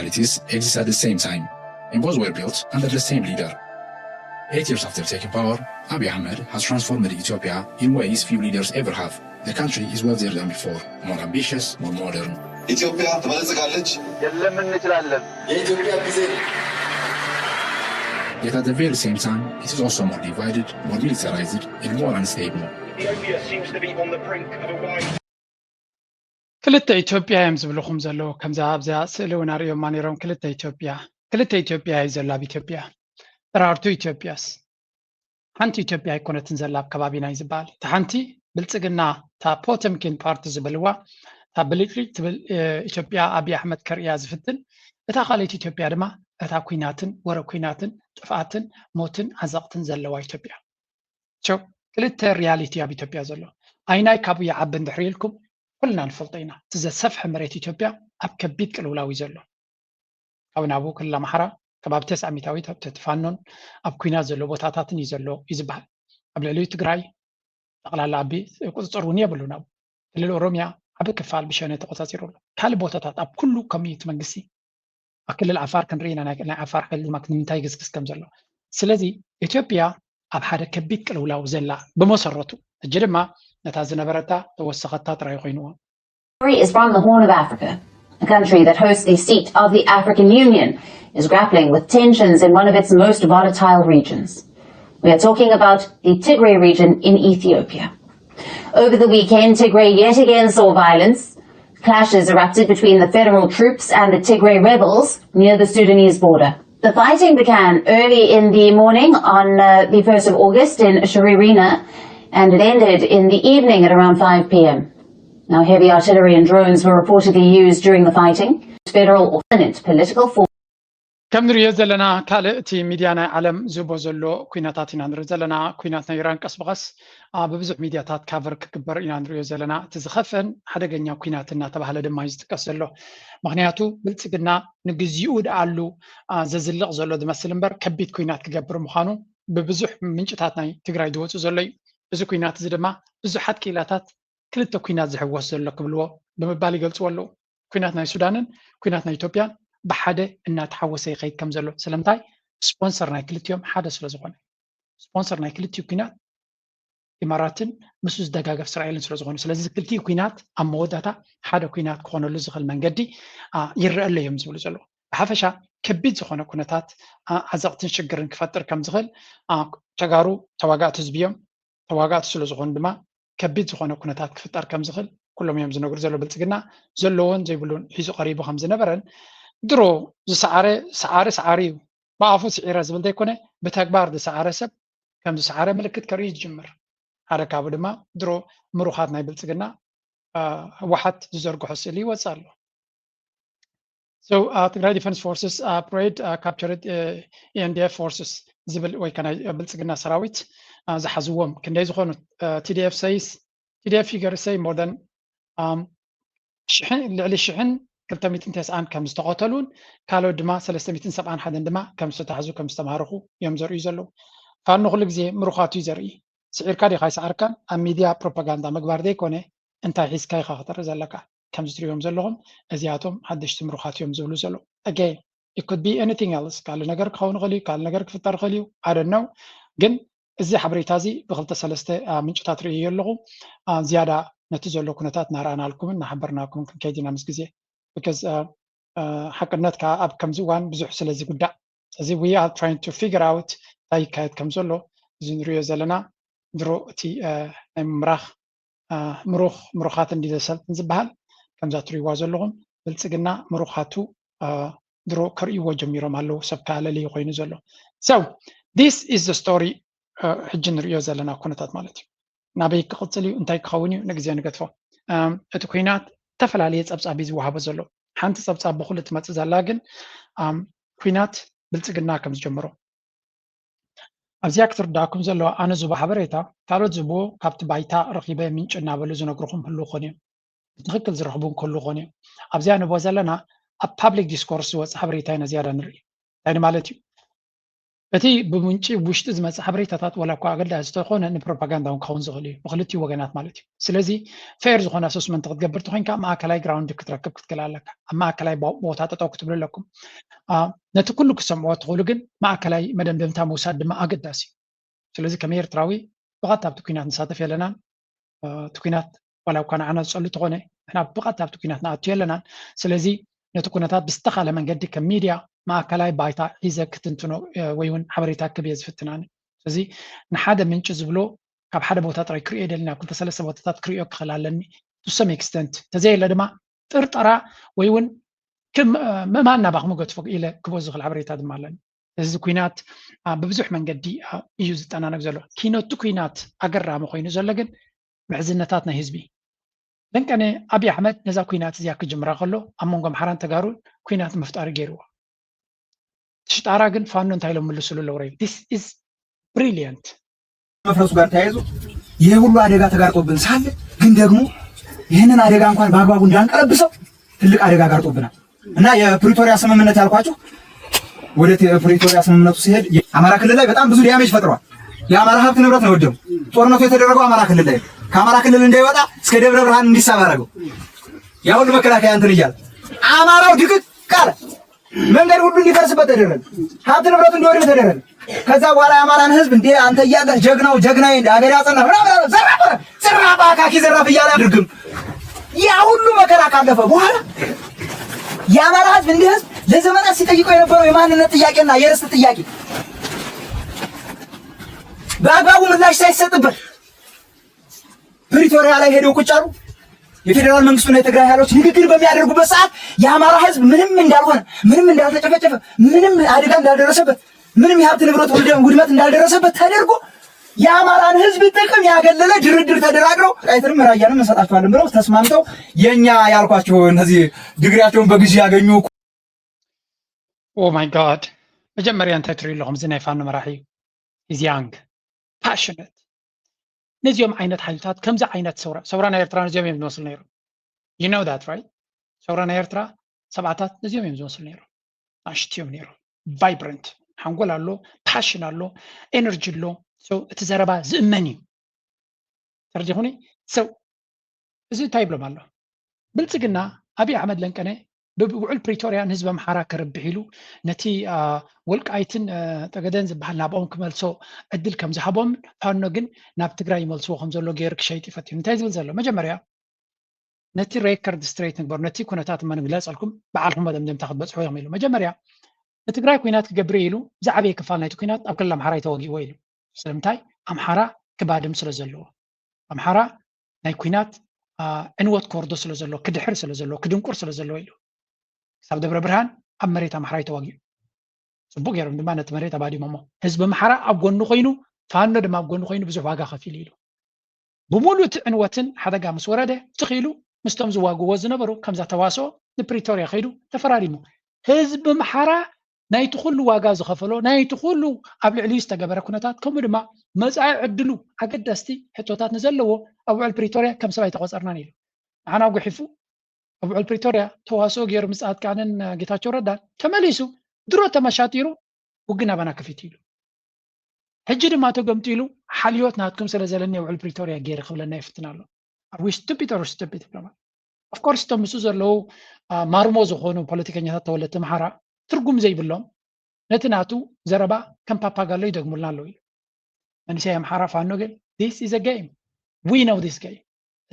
realities exist at the same time, and both were built under the same leader. Eight years after taking power, Abiy Ahmed has transformed Ethiopia in ways few leaders ever have. The country is wealthier than before, more ambitious, more modern. ኢትዮጵያ ትበለጽጋለች። የለም፣ እንችላለን። የኢትዮጵያ ጊዜ Yet at the very same time, it is also more divided, more militarized, and more unstable. Ethiopia seems to be on the brink of a wide ክልተ ኢትዮጵያ እዮም ዝብልኹም ዘለዉ። ከምዛ ኣብዛ ስእሊ እውን ኣርእዮማ ነይሮም። ክልተ ኢትዮጵያ ክልተ ኢትዮጵያ እዩ ዘሎ ኣብ ኢትዮጵያ። ጥራርቱ ኢትዮጵያስ ሓንቲ ኢትዮጵያ ኣይኮነትን ዘላ ኣብ ከባቢና እዩ ዝበሃል። እታ ሓንቲ ብልጽግና፣ እታ ፖተምኪን ፓርቲ ዝብልዋ፣ እታ ብልጭልጭ ትብል ኢትዮጵያ ኣብይ ኣሕመድ ከርእያ ዝፍትን፣ እታ ካልኣይቲ ኢትዮጵያ ድማ እታ ኲናትን ወረ ኲናትን ጥፍኣትን ሞትን ዓዘቕትን ዘለዋ ኢትዮጵያ። ቸው ክልተ ሪያሊቲ ኣብ ኢትዮጵያ ዘሎ። ኣይናይ ካብኡ ይዓቢ እንድሕር ኢልኩም ኩልና ንፈልጦ ኢና። እቲ ዘሰፍሐ መሬት ኢትዮጵያ ኣብ ከቢድ ቅልውላው እዩ ዘሎ። ካብ ናብኡ ክልል ኣምሓራ ከባቢ ተስዓ ሚእታዊት ኣብ ትሕቲ ፋኖን ኣብ ኲናት ዘሎ ቦታታትን እዩ ዘሎ እዩ ዝበሃል። ኣብ ልዕሊኡ ትግራይ ጠቕላላ ኣቢ ቁፅፅር እውን የብሉን። ኣብ ክልል ኦሮሚያ ዓቢ ክፋል ብሸነ ተቆፃፂሩ ኣሎ። ካልእ ቦታታት ኣብ ኩሉ ከምኡ እዩ እቲ መንግስቲ። ኣብ ክልል ዓፋር ክንርኢ ኢና ናይ ናይ ዓፋር ሓይሊ ድማ ንምንታይ ይግስግስ ከም ዘሎ። ስለዚ ኢትዮጵያ ኣብ ሓደ ከቢድ ቅልውላው ዘላ ብመሰረቱ። ሕጂ ድማ ነታ ዝነበረታ ተወሰኸታ ጥራይ ኮይንዎ። Story is from the Horn of Africa, a country that hosts the seat of the African Union, is grappling with tensions in one of its most volatile regions. We are talking about the Tigray region in Ethiopia. Over the weekend, Tigray yet again saw violence. Clashes erupted between the federal troops and the Tigray rebels near the Sudanese border. The fighting began early in the morning on uh, the first of August in Shiririna, and it ended in the evening at around five p.m. Now, heavy artillery and drones were reportedly used during the fighting. Federal or permanent political force. ከም ንሪኦ ዘለና ካልእ እቲ ሚድያ ናይ ዓለም ዝህቦ ዘሎ ኩናታት ኢና ንርኢ ዘለና። ኩናት ናይ ኢራን ቀስ ብቐስ ኣብ ብዙሕ ሚድያታት ካቨር ክግበር ኢና ንሪኦ ዘለና። እቲ ዝኸፍአን ሓደገኛ ኩናት እናተባህለ ድማ እዩ ዝጥቀስ ዘሎ። ምክንያቱ ብልፅግና ንግዚኡ ደኣሉ ዘዝልቕ ዘሎ ዝመስል እምበር ከቢድ ኩናት ክገብር ምዃኑ ብብዙሕ ምንጭታት ናይ ትግራይ ዝወፁ ዘሎ እዩ። እዚ ኩናት እዚ ድማ ብዙሓት ክኢላታት ክልተ ኩናት ዝሕወስ ዘሎ ክብልዎ ብምባል ይገልፅዎ ኣለዉ። ኩናት ናይ ሱዳንን ኩናት ናይ ኢትዮጵያን ብሓደ እናተሓወሰ ይኸይድ ከም ዘሎ። ስለምንታይ? ስፖንሰር ናይ ክልቲኦም ሓደ ስለ ዝኾነ። ስፖንሰር ናይ ክልቲኡ ኩናት ኢማራትን ምስ ዝደጋገፍ እስራኤልን ስለ ዝኾኑ። ስለዚ ክልቲኡ ኩናት ኣብ መወዳእታ ሓደ ኩናት ክኾነሉ ዝኽእል መንገዲ ይረአ ኣሎ እዮም ዝብሉ ዘለዉ። ብሓፈሻ ከቢድ ዝኾነ ኩነታት ዓዘቕትን ሽግርን ክፈጥር ከም ዝኽእል ተጋሩ ተዋጋእቲ ህዝቢ እዮም። ተዋጋእቲ ስለ ዝኾኑ ድማ ከቢድ ዝኾነ ኩነታት ክፍጠር ከም ዝኽእል ኩሎም እዮም ዝነግሩ ዘለዉ። ብልፅግና ዘለዎን ዘይብሉን ሒዙ ቀሪቡ ከም ዝነበረን ድሮ ዝሰዓረ ሰዓሪ ሰዓሪ እዩ። ብኣፉ ስዒረ ዝብል ዘይኮነ ብተግባር ዝሰዓረ ሰብ ከም ዝሰዓረ ምልክት ከርኢ ዝጅምር። ሓደ ካብኡ ድማ ድሮ ምሩኻት ናይ ብልፅግና ህወሓት ዝዘርግሖ ስእሊ ይወፅእ ኣሎ። So uh, Tigray Defense Forces uh, prayed uh, captured uh, E N D F forces ዝብል ወይ ከ ናይ ብልፅግና ሰራዊት ዝሓዝዎም ክንደይ ዝኾኑ T D F says T D F figure say more than ሽሕን ልዕሊ ሽሕን ክልተ ሚእትን ተስዓን ከም ዝተቐተሉን ካልኦት ድማ ሰለስተ ሚእትን ሰብዓን ሓደን ድማ ከም ዝተታሕዙ ከም ዝተማረኹ እዮም ዘርእዩ ዘለዉ። ፋኖ ኩሉ ግዜ ምሩኻቱ እዩ ዘርኢ። ስዒርካ ዲኻ ኣይሰዓርካን ኣብ ሚድያ ፕሮፓጋንዳ ምግባር ዘይኮነ እንታይ ሒዝካ ኢኻ ክተርኢ ዘለካ። ከምዚ ትሪእዎም ዘለኹም እዚኣቶም ሓደሽቲ ምሩኻት እዮም ዝብሉ ዘለዉ። Again, it could be anything else ካልእ ነገር ክኸውን ይኽእል እዩ፣ ካልእ ነገር ክፍጠር ይኽእል እዩ። I don't know። ግን እዚ ሓበሬታ እዚ ብክልተ ሰለስተ ምንጭታት ርእየ ኣለኹ። ዝያዳ ነቲ ዘሎ ኩነታት እናረኣናልኩምን እናሓበርናልኩምን ክንከይድ ኢና ምስ ግዜ። Because ሓቅነት ከዓ ኣብ ከምዚ እዋን ብዙሕ ስለ ዝጉዳእ እዚ we are trying to figure out እንታይ ይካየድ ከም ዘሎ እዚ ንሪኦ ዘለና ድሮ እቲ ናይ ምምራኽ ምሩኽ ምሩኻት እንዲ ዘሰልጥን ዝበሃል ከምዛ ትሪእዋ ዘለኹም ብልፅግና ምሩኻቱ ድሮ ከርእይዎ ጀሚሮም ኣለዉ። ሰብ ከኣለልዩ ኮይኑ ዘሎ so this is the story ሕጂ ንሪኦ ዘለና ኩነታት ማለት እዩ። ናበይ ክቕፅል እዩ እንታይ ክኸውን እዩ ንግዜ ንገድፎ። እቲ ኩናት ዝተፈላለየ ፀብፃብ እዩ ዝወሃቦ ዘሎ። ሓንቲ ፀብፃብ ብኩሉ ትመፅእ ዘላ ግን ኩናት ብልፅግና ከም ዝጀምሮ ኣብዚኣ ክትርዳእኩም ዘለዋ ኣነ ዝቦ ሓበሬታ ካልኦት ዝቦ ካብቲ ባይታ ረኺበ ምንጭ እናበሉ ዝነግርኹም ህሉ ኾን እዮም። ብትኽክል ዝረኽቡ እንከሉ ኾን እዮም። ኣብዚኣ ንቦ ዘለና ኣብ ፓብሊክ ዲስኮርስ ዝወፅ ሓበሬታ ኢና ዝያዳ ንርኢ። እንታይ ማለት እዩ? እቲ ብምንጪ ውሽጢ ዝመፅእ ሓበሬታታት ዋላ እኳ ኣገዳሲ ተኾነ ንፕሮፓጋንዳ እውን ክኸውን ዝኽእል እዩ፣ ብክልቲኡ ወገናት ማለት እዩ። ስለዚ ፌር ዝኾነ ኣሰስመንት ክትገብር ተኮይንካ ማእከላይ ግራውንድ ክትረክብ ክትክእል ኣለካ። ኣብ ማእከላይ ቦታ ጠጠው ክትብሉ ኣለኩም። ነቲ ኩሉ ክሰምዕዎ ትኽእሉ ግን ማእከላይ መደምደምታ ምውሳድ ድማ ኣገዳሲ እዩ። ስለዚ ከም ኤርትራዊ ብቐጥታ ኣብቲ ኩናት ንሳተፍ የለናን። እቲ ኩናት ዋላ እኳ ንዓና ዝጸሉ ተኾነ ንሕና ብቐጥታ ኣብቲ ኩናት ንኣቱ የለናን። ስለዚ ነቲ ኩነታት ብዝተኻለ መንገዲ ከም ሚድያ ማእከላይ ባይታ ሒዘ ክትንትኖ ወይ እውን ሓበሬታ ክብ እየ ዝፍትናኒ። ስለዚ ንሓደ ምንጪ ዝብሎ ካብ ሓደ ቦታ ጥራይ ክርእዮ የደልን፣ ኣብ ክልተ ሰለስተ ቦታታት ክርእዮ ክኽእል ኣለኒ። To some extent ተዘየለ ድማ ጥርጠራ ወይ እውን ምእማን ናባኹም ገድፎ ኢለ ክቦ ዝኽእል ሓበሬታ ድማ ኣለኒ። እዚ ኩናት ብብዙሕ መንገዲ እዩ ዝጠናነግ ዘሎ። ኪኖቲ ኩናት ኣገራሚ ኮይኑ ዘሎ ግን ምሕዝነታት ናይ ህዝቢ። ለንቀነ ኣብይ ኣሕመድ ነዛ ኩናት እዚኣ ክጅምራ ከሎ ኣብ መንጎ ኣምሓራን ተጋሩን ኩናት ምፍጣሪ ገይርዎ። ሽጣራ ግን ፋኖ እንታይ ኢሎም ምልስሉ ኣለዉ? This is brilliant። መፍረሱ ጋር ተያይዞ ይሄ ሁሉ አደጋ ተጋርጦብን ሳለ ግን ደግሞ ይህንን አደጋ እንኳን በአግባቡ እንዳንቀለብሰው ትልቅ አደጋ ጋርጦብናል እና የፕሪቶሪያ ስምምነት ያልኳችሁ ወደ ፕሪቶሪያ ስምምነቱ ሲሄድ አማራ ክልል ላይ በጣም ብዙ ዳሜጅ ፈጥሯል። የአማራ ሀብት ንብረት ነው ወደሙ። ጦርነቱ የተደረገው አማራ ክልል ላይ ከአማራ ክልል እንዳይወጣ እስከ ደብረ ብርሃን እንዲሳብ አደረገው። ያ ሁሉ መከላከያ እንትን እያለ አማራው ድቅቅ አለ። መንገድ ሁሉ እንዲፈርስበት ተደረገ። ሀብት ንብረቱ እንዲወድም ተደረገ። ከዛ በኋላ የአማራን ህዝብ እንዴ አንተ እያለህ ጀግናው ጀግናዬ እንደ ሀገር ያጸና ምናምን አለ። ዘራፍ ዘራፍ አካኪ ዘራፍ እያለ አድርግም ያ ሁሉ መከራ ካለፈ በኋላ የአማራ ህዝብ እንዲህ ህዝብ ለዘመናት ሲጠይቀው የነበረው የማንነት ጥያቄና የርስት ጥያቄ በአግባቡ ምላሽ ሳይሰጥበት ፕሪቶሪያ ላይ ሄደው ቁጭ አሉ። የፌዴራል መንግስቱና የትግራይ ኃይሎች ንግግር በሚያደርጉበት ሰዓት የአማራ ህዝብ ምንም እንዳልሆነ፣ ምንም እንዳልተጨፈጨፈ፣ ምንም አደጋ እንዳልደረሰበት፣ ምንም የሀብት ንብረት ውድመት እንዳልደረሰበት ተደርጎ የአማራን ህዝብ ጥቅም ያገለለ ድርድር ተደራድረው ቃይትንም ራያንም እንሰጣቸዋለን ብለው ተስማምተው የኛ ያልኳቸው እነዚህ ድግሪያቸውን በግዢ ያገኙ Oh my God። መጀመርያ እንታይ ትሪኢ ኣለኹም? እዚ ናይ ፋኖ መራሒ is young፣ passionate። ነዚኦም ዓይነት ሓይልታት ከምዚ ዓይነት ሰውራ ሰውራ ናይ ኤርትራ ነዚኦም እዮም ዝመስሉ ነይሮም። You know that, right? ሰውራ ናይ ኤርትራ ሰብኣታት ነዚኦም እዮም ዝመስሉ ነይሮም። ኣሽትዮም ነይሮም። ቫይብረንት ሓንጎል ኣሎ፣ ፓሽን ኣሎ፣ ኤነርጂ ኣሎ። እቲ ዘረባ ዝእመን እዩ። ተረዲኹኒ? ሰው እዚ እንታይ ይብሎም ኣሎ? ብልጽግና ኣብይ ኣሕመድ ለንቀነ ብውዕል ፕሪቶርያ ንህዝቢ ኣምሓራ ከርብሕ ኢሉ ነቲ ወልቃይትን ጠገደን ዝበሃል ናብኦም ክመልሶ ዕድል ከም ዝሃቦም ፋኖ ግን ናብ ትግራይ ይመልስዎ ከም ዘሎ ገይሩ ክሸይጥ ይፈትዩ። እንታይ ዝብል ዘሎ? መጀመርያ ነቲ ሬከርድ ስትሬት ንግበሩ፣ ነቲ ኩነታት እማ ንግለጸልኩም፣ በዓልኩም መደምደምታ ክትበጽሑ ኢኹም ኢሉ። መጀመርያ ንትግራይ ኩናት ክገብር ኢሉ ዝዓበየ ክፋል ናይቲ ኩናት ኣብ ክልል ኣምሓራ እዩ ተወጊእዎ ኢሉ። ስለምንታይ? ኣምሓራ ክባድም ስለ ዘለዎ፣ ኣምሓራ ናይ ኩናት ዕንወት ክወርዶ ስለ ዘለዎ፣ ክድሕር ስለ ዘለዎ፣ ክድንቁር ስለ ዘለዎ ኢሉ። ክሳብ ደብረ ብርሃን ኣብ መሬት ኣምሓራ እዩ ተዋጊኡ። ጽቡቅ ገይሮም ድማ ነቲ መሬት ኣባዲሞሞ። ህዝቢ ኣምሓራ ኣብ ጎኑ ኮይኑ፣ ፋኖ ድማ ኣብ ጎኑ ኮይኑ ብዙሕ ዋጋ ከፊሉ ኢሉ። ብምሉእ እቲ ዕንወትን ሓደጋ ምስ ወረደ ትኽ ኢሉ ምስቶም ዝዋግዎ ዝነበሩ ከምዛ ተዋስኦ ንፕሪቶርያ ከይዱ ተፈራሪሙ። ህዝቢ ኣምሓራ ናይቲ ኩሉ ዋጋ ዝኸፈሎ ናይቲ ኩሉ ኣብ ልዕሊኡ ዝተገበረ ኩነታት ከምኡ ድማ መጻኢ ዕድሉ ኣገደስቲ ሕቶታት ንዘለዎ ኣብ ውዕል ፕሪቶርያ ከም ሰብ ኣይተቖጸርናን ኢሉ። ንዓና ጉሒፉ ኣብ ውዕል ፕሪቶርያ ተዋስኦ ገይሩ ምስ ጻድቃንን ጌታቸው ረዳን ተመሊሱ ድሮ ተመሻጢሩ ውግን ኣባና ክፊት ኢሉ። ሕጂ ድማ ተገምጢሉ ሓልዮት ናትኩም ስለ ዘለኒ ውዕል ፕሪቶርያ ገይረ ክብለና ይፍትን ኣሎ። Are we stupid or stupid? Of course እቶም ምስኡ ዘለዉ ማርሞ ዝኾኑ ፖለቲከኛታት ተወለድቲ ኣምሓራ ትርጉም ዘይብሎም ነቲ ናቱ ዘረባ ከም ፓፓጋሎ ይደግሙልና ኣለዉ ኢሉ። መንእሰይ ኣምሓራ ፋኖ ግን this is a game, we know this game።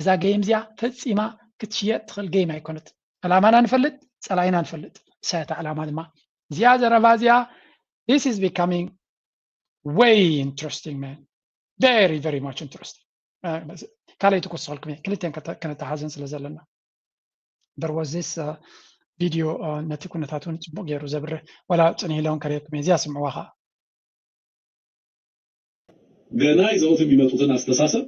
እዛ ጌም እዚኣ ፈጺማ ክትሽየጥ ትኽእል ጌም ኣይኮነት። ዕላማና ንፈልጥ፣ ጸላኢና ንፈልጥ። እሳ እታ ዕላማ ድማ እዚኣ ዘረባ እዚኣ this is becoming way interesting, man, very very much interesting። ካልኣይቲ ክወስኸልኩም እየ ክልተን ከነተሓዘን ስለ ዘለና። There was this video ነቲ ኩነታት እውን ጽቡቅ ገይሩ ዘብርህ ዋላ ጽንሂሎም ከርእየኩም እየ እዚኣ ስምዕዋ ከዓ። ገና ይዘውት የሚመጡትን አስተሳሰብ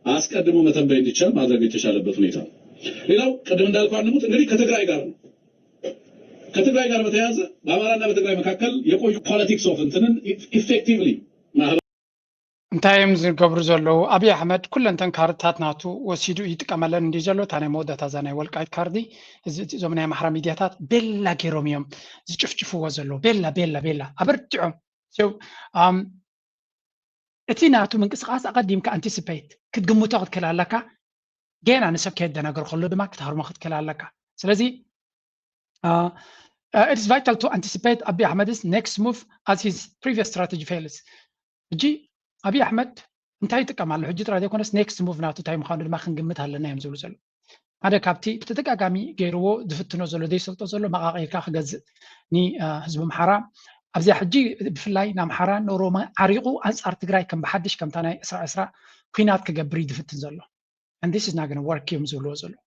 አስቀድሞ መተንበይ እንዲቻል ማድረግ የተቻለበት ሁኔታ ነው። ሌላው ቅድም እንዳልኩ አንሙት እንግዲህ ከትግራይ ጋር ነው። ከትግራይ ጋር በተያያዘ በአማራና በትግራይ መካከል የቆዩ politics of እንትንን effectively እንታይ እዮም ዝገብሩ ዘለዉ? ኣብይ ኣሕመድ ኩለንተን ካርድታት ናቱ ወሲዱ ይጥቀመለን እንዲ ዘሎ እታ ናይ መወዳእታ እዛ ናይ ወልቃይት ካርዲ እዞም ናይ ኣምሓራ ሚድያታት ቤላ ገይሮም እዮም ዝጭፍጭፍዎ ዘለዉ። ቤላ ቤላ ቤላ ኣበርቲዖም So እቲ ናቱ ምንቅስቃስ ኣቐዲምካ ኣንቲስፔት ክትግምቶ ክትክእል ኣለካ። ገና ንሰብ ከየደናገር ከሎ ድማ ክትሃርሞ ክትክእል ኣለካ። ስለዚ it's vital to anticipate ኣቢ ኣሕመድስ next move as his previous strategy fails። ሕጂ ኣቢ ኣሕመድ እንታይ ይጥቀም ኣሎ? ሕጂ ጥራይ ዘይኮነስ ኔክስት ሙቭ ናቱ እንታይ ምዃኑ ድማ ክንግምት ኣለና እዮም ዝብሉ ዘለዉ። ሓደ ካብቲ ብተደጋጋሚ ገይርዎ ዝፍትኖ ዘሎ ዘይሰልጦ ዘሎ መቓቒልካ ክገዝእ ንህዝቢ ኣምሓራ ኣብዚኣ ሕጂ ብፍላይ ንኣምሓራ ንኦሮሞ ዓሪቑ ኣንጻር ትግራይ ከም ብሓድሽ ከምታ ናይ ዕስራ ዕስራ ኲናት ክገብር እዩ ዝፍትን ዘሎ። And this is not going to work እዮም ዝብልዎ ዘለዉ።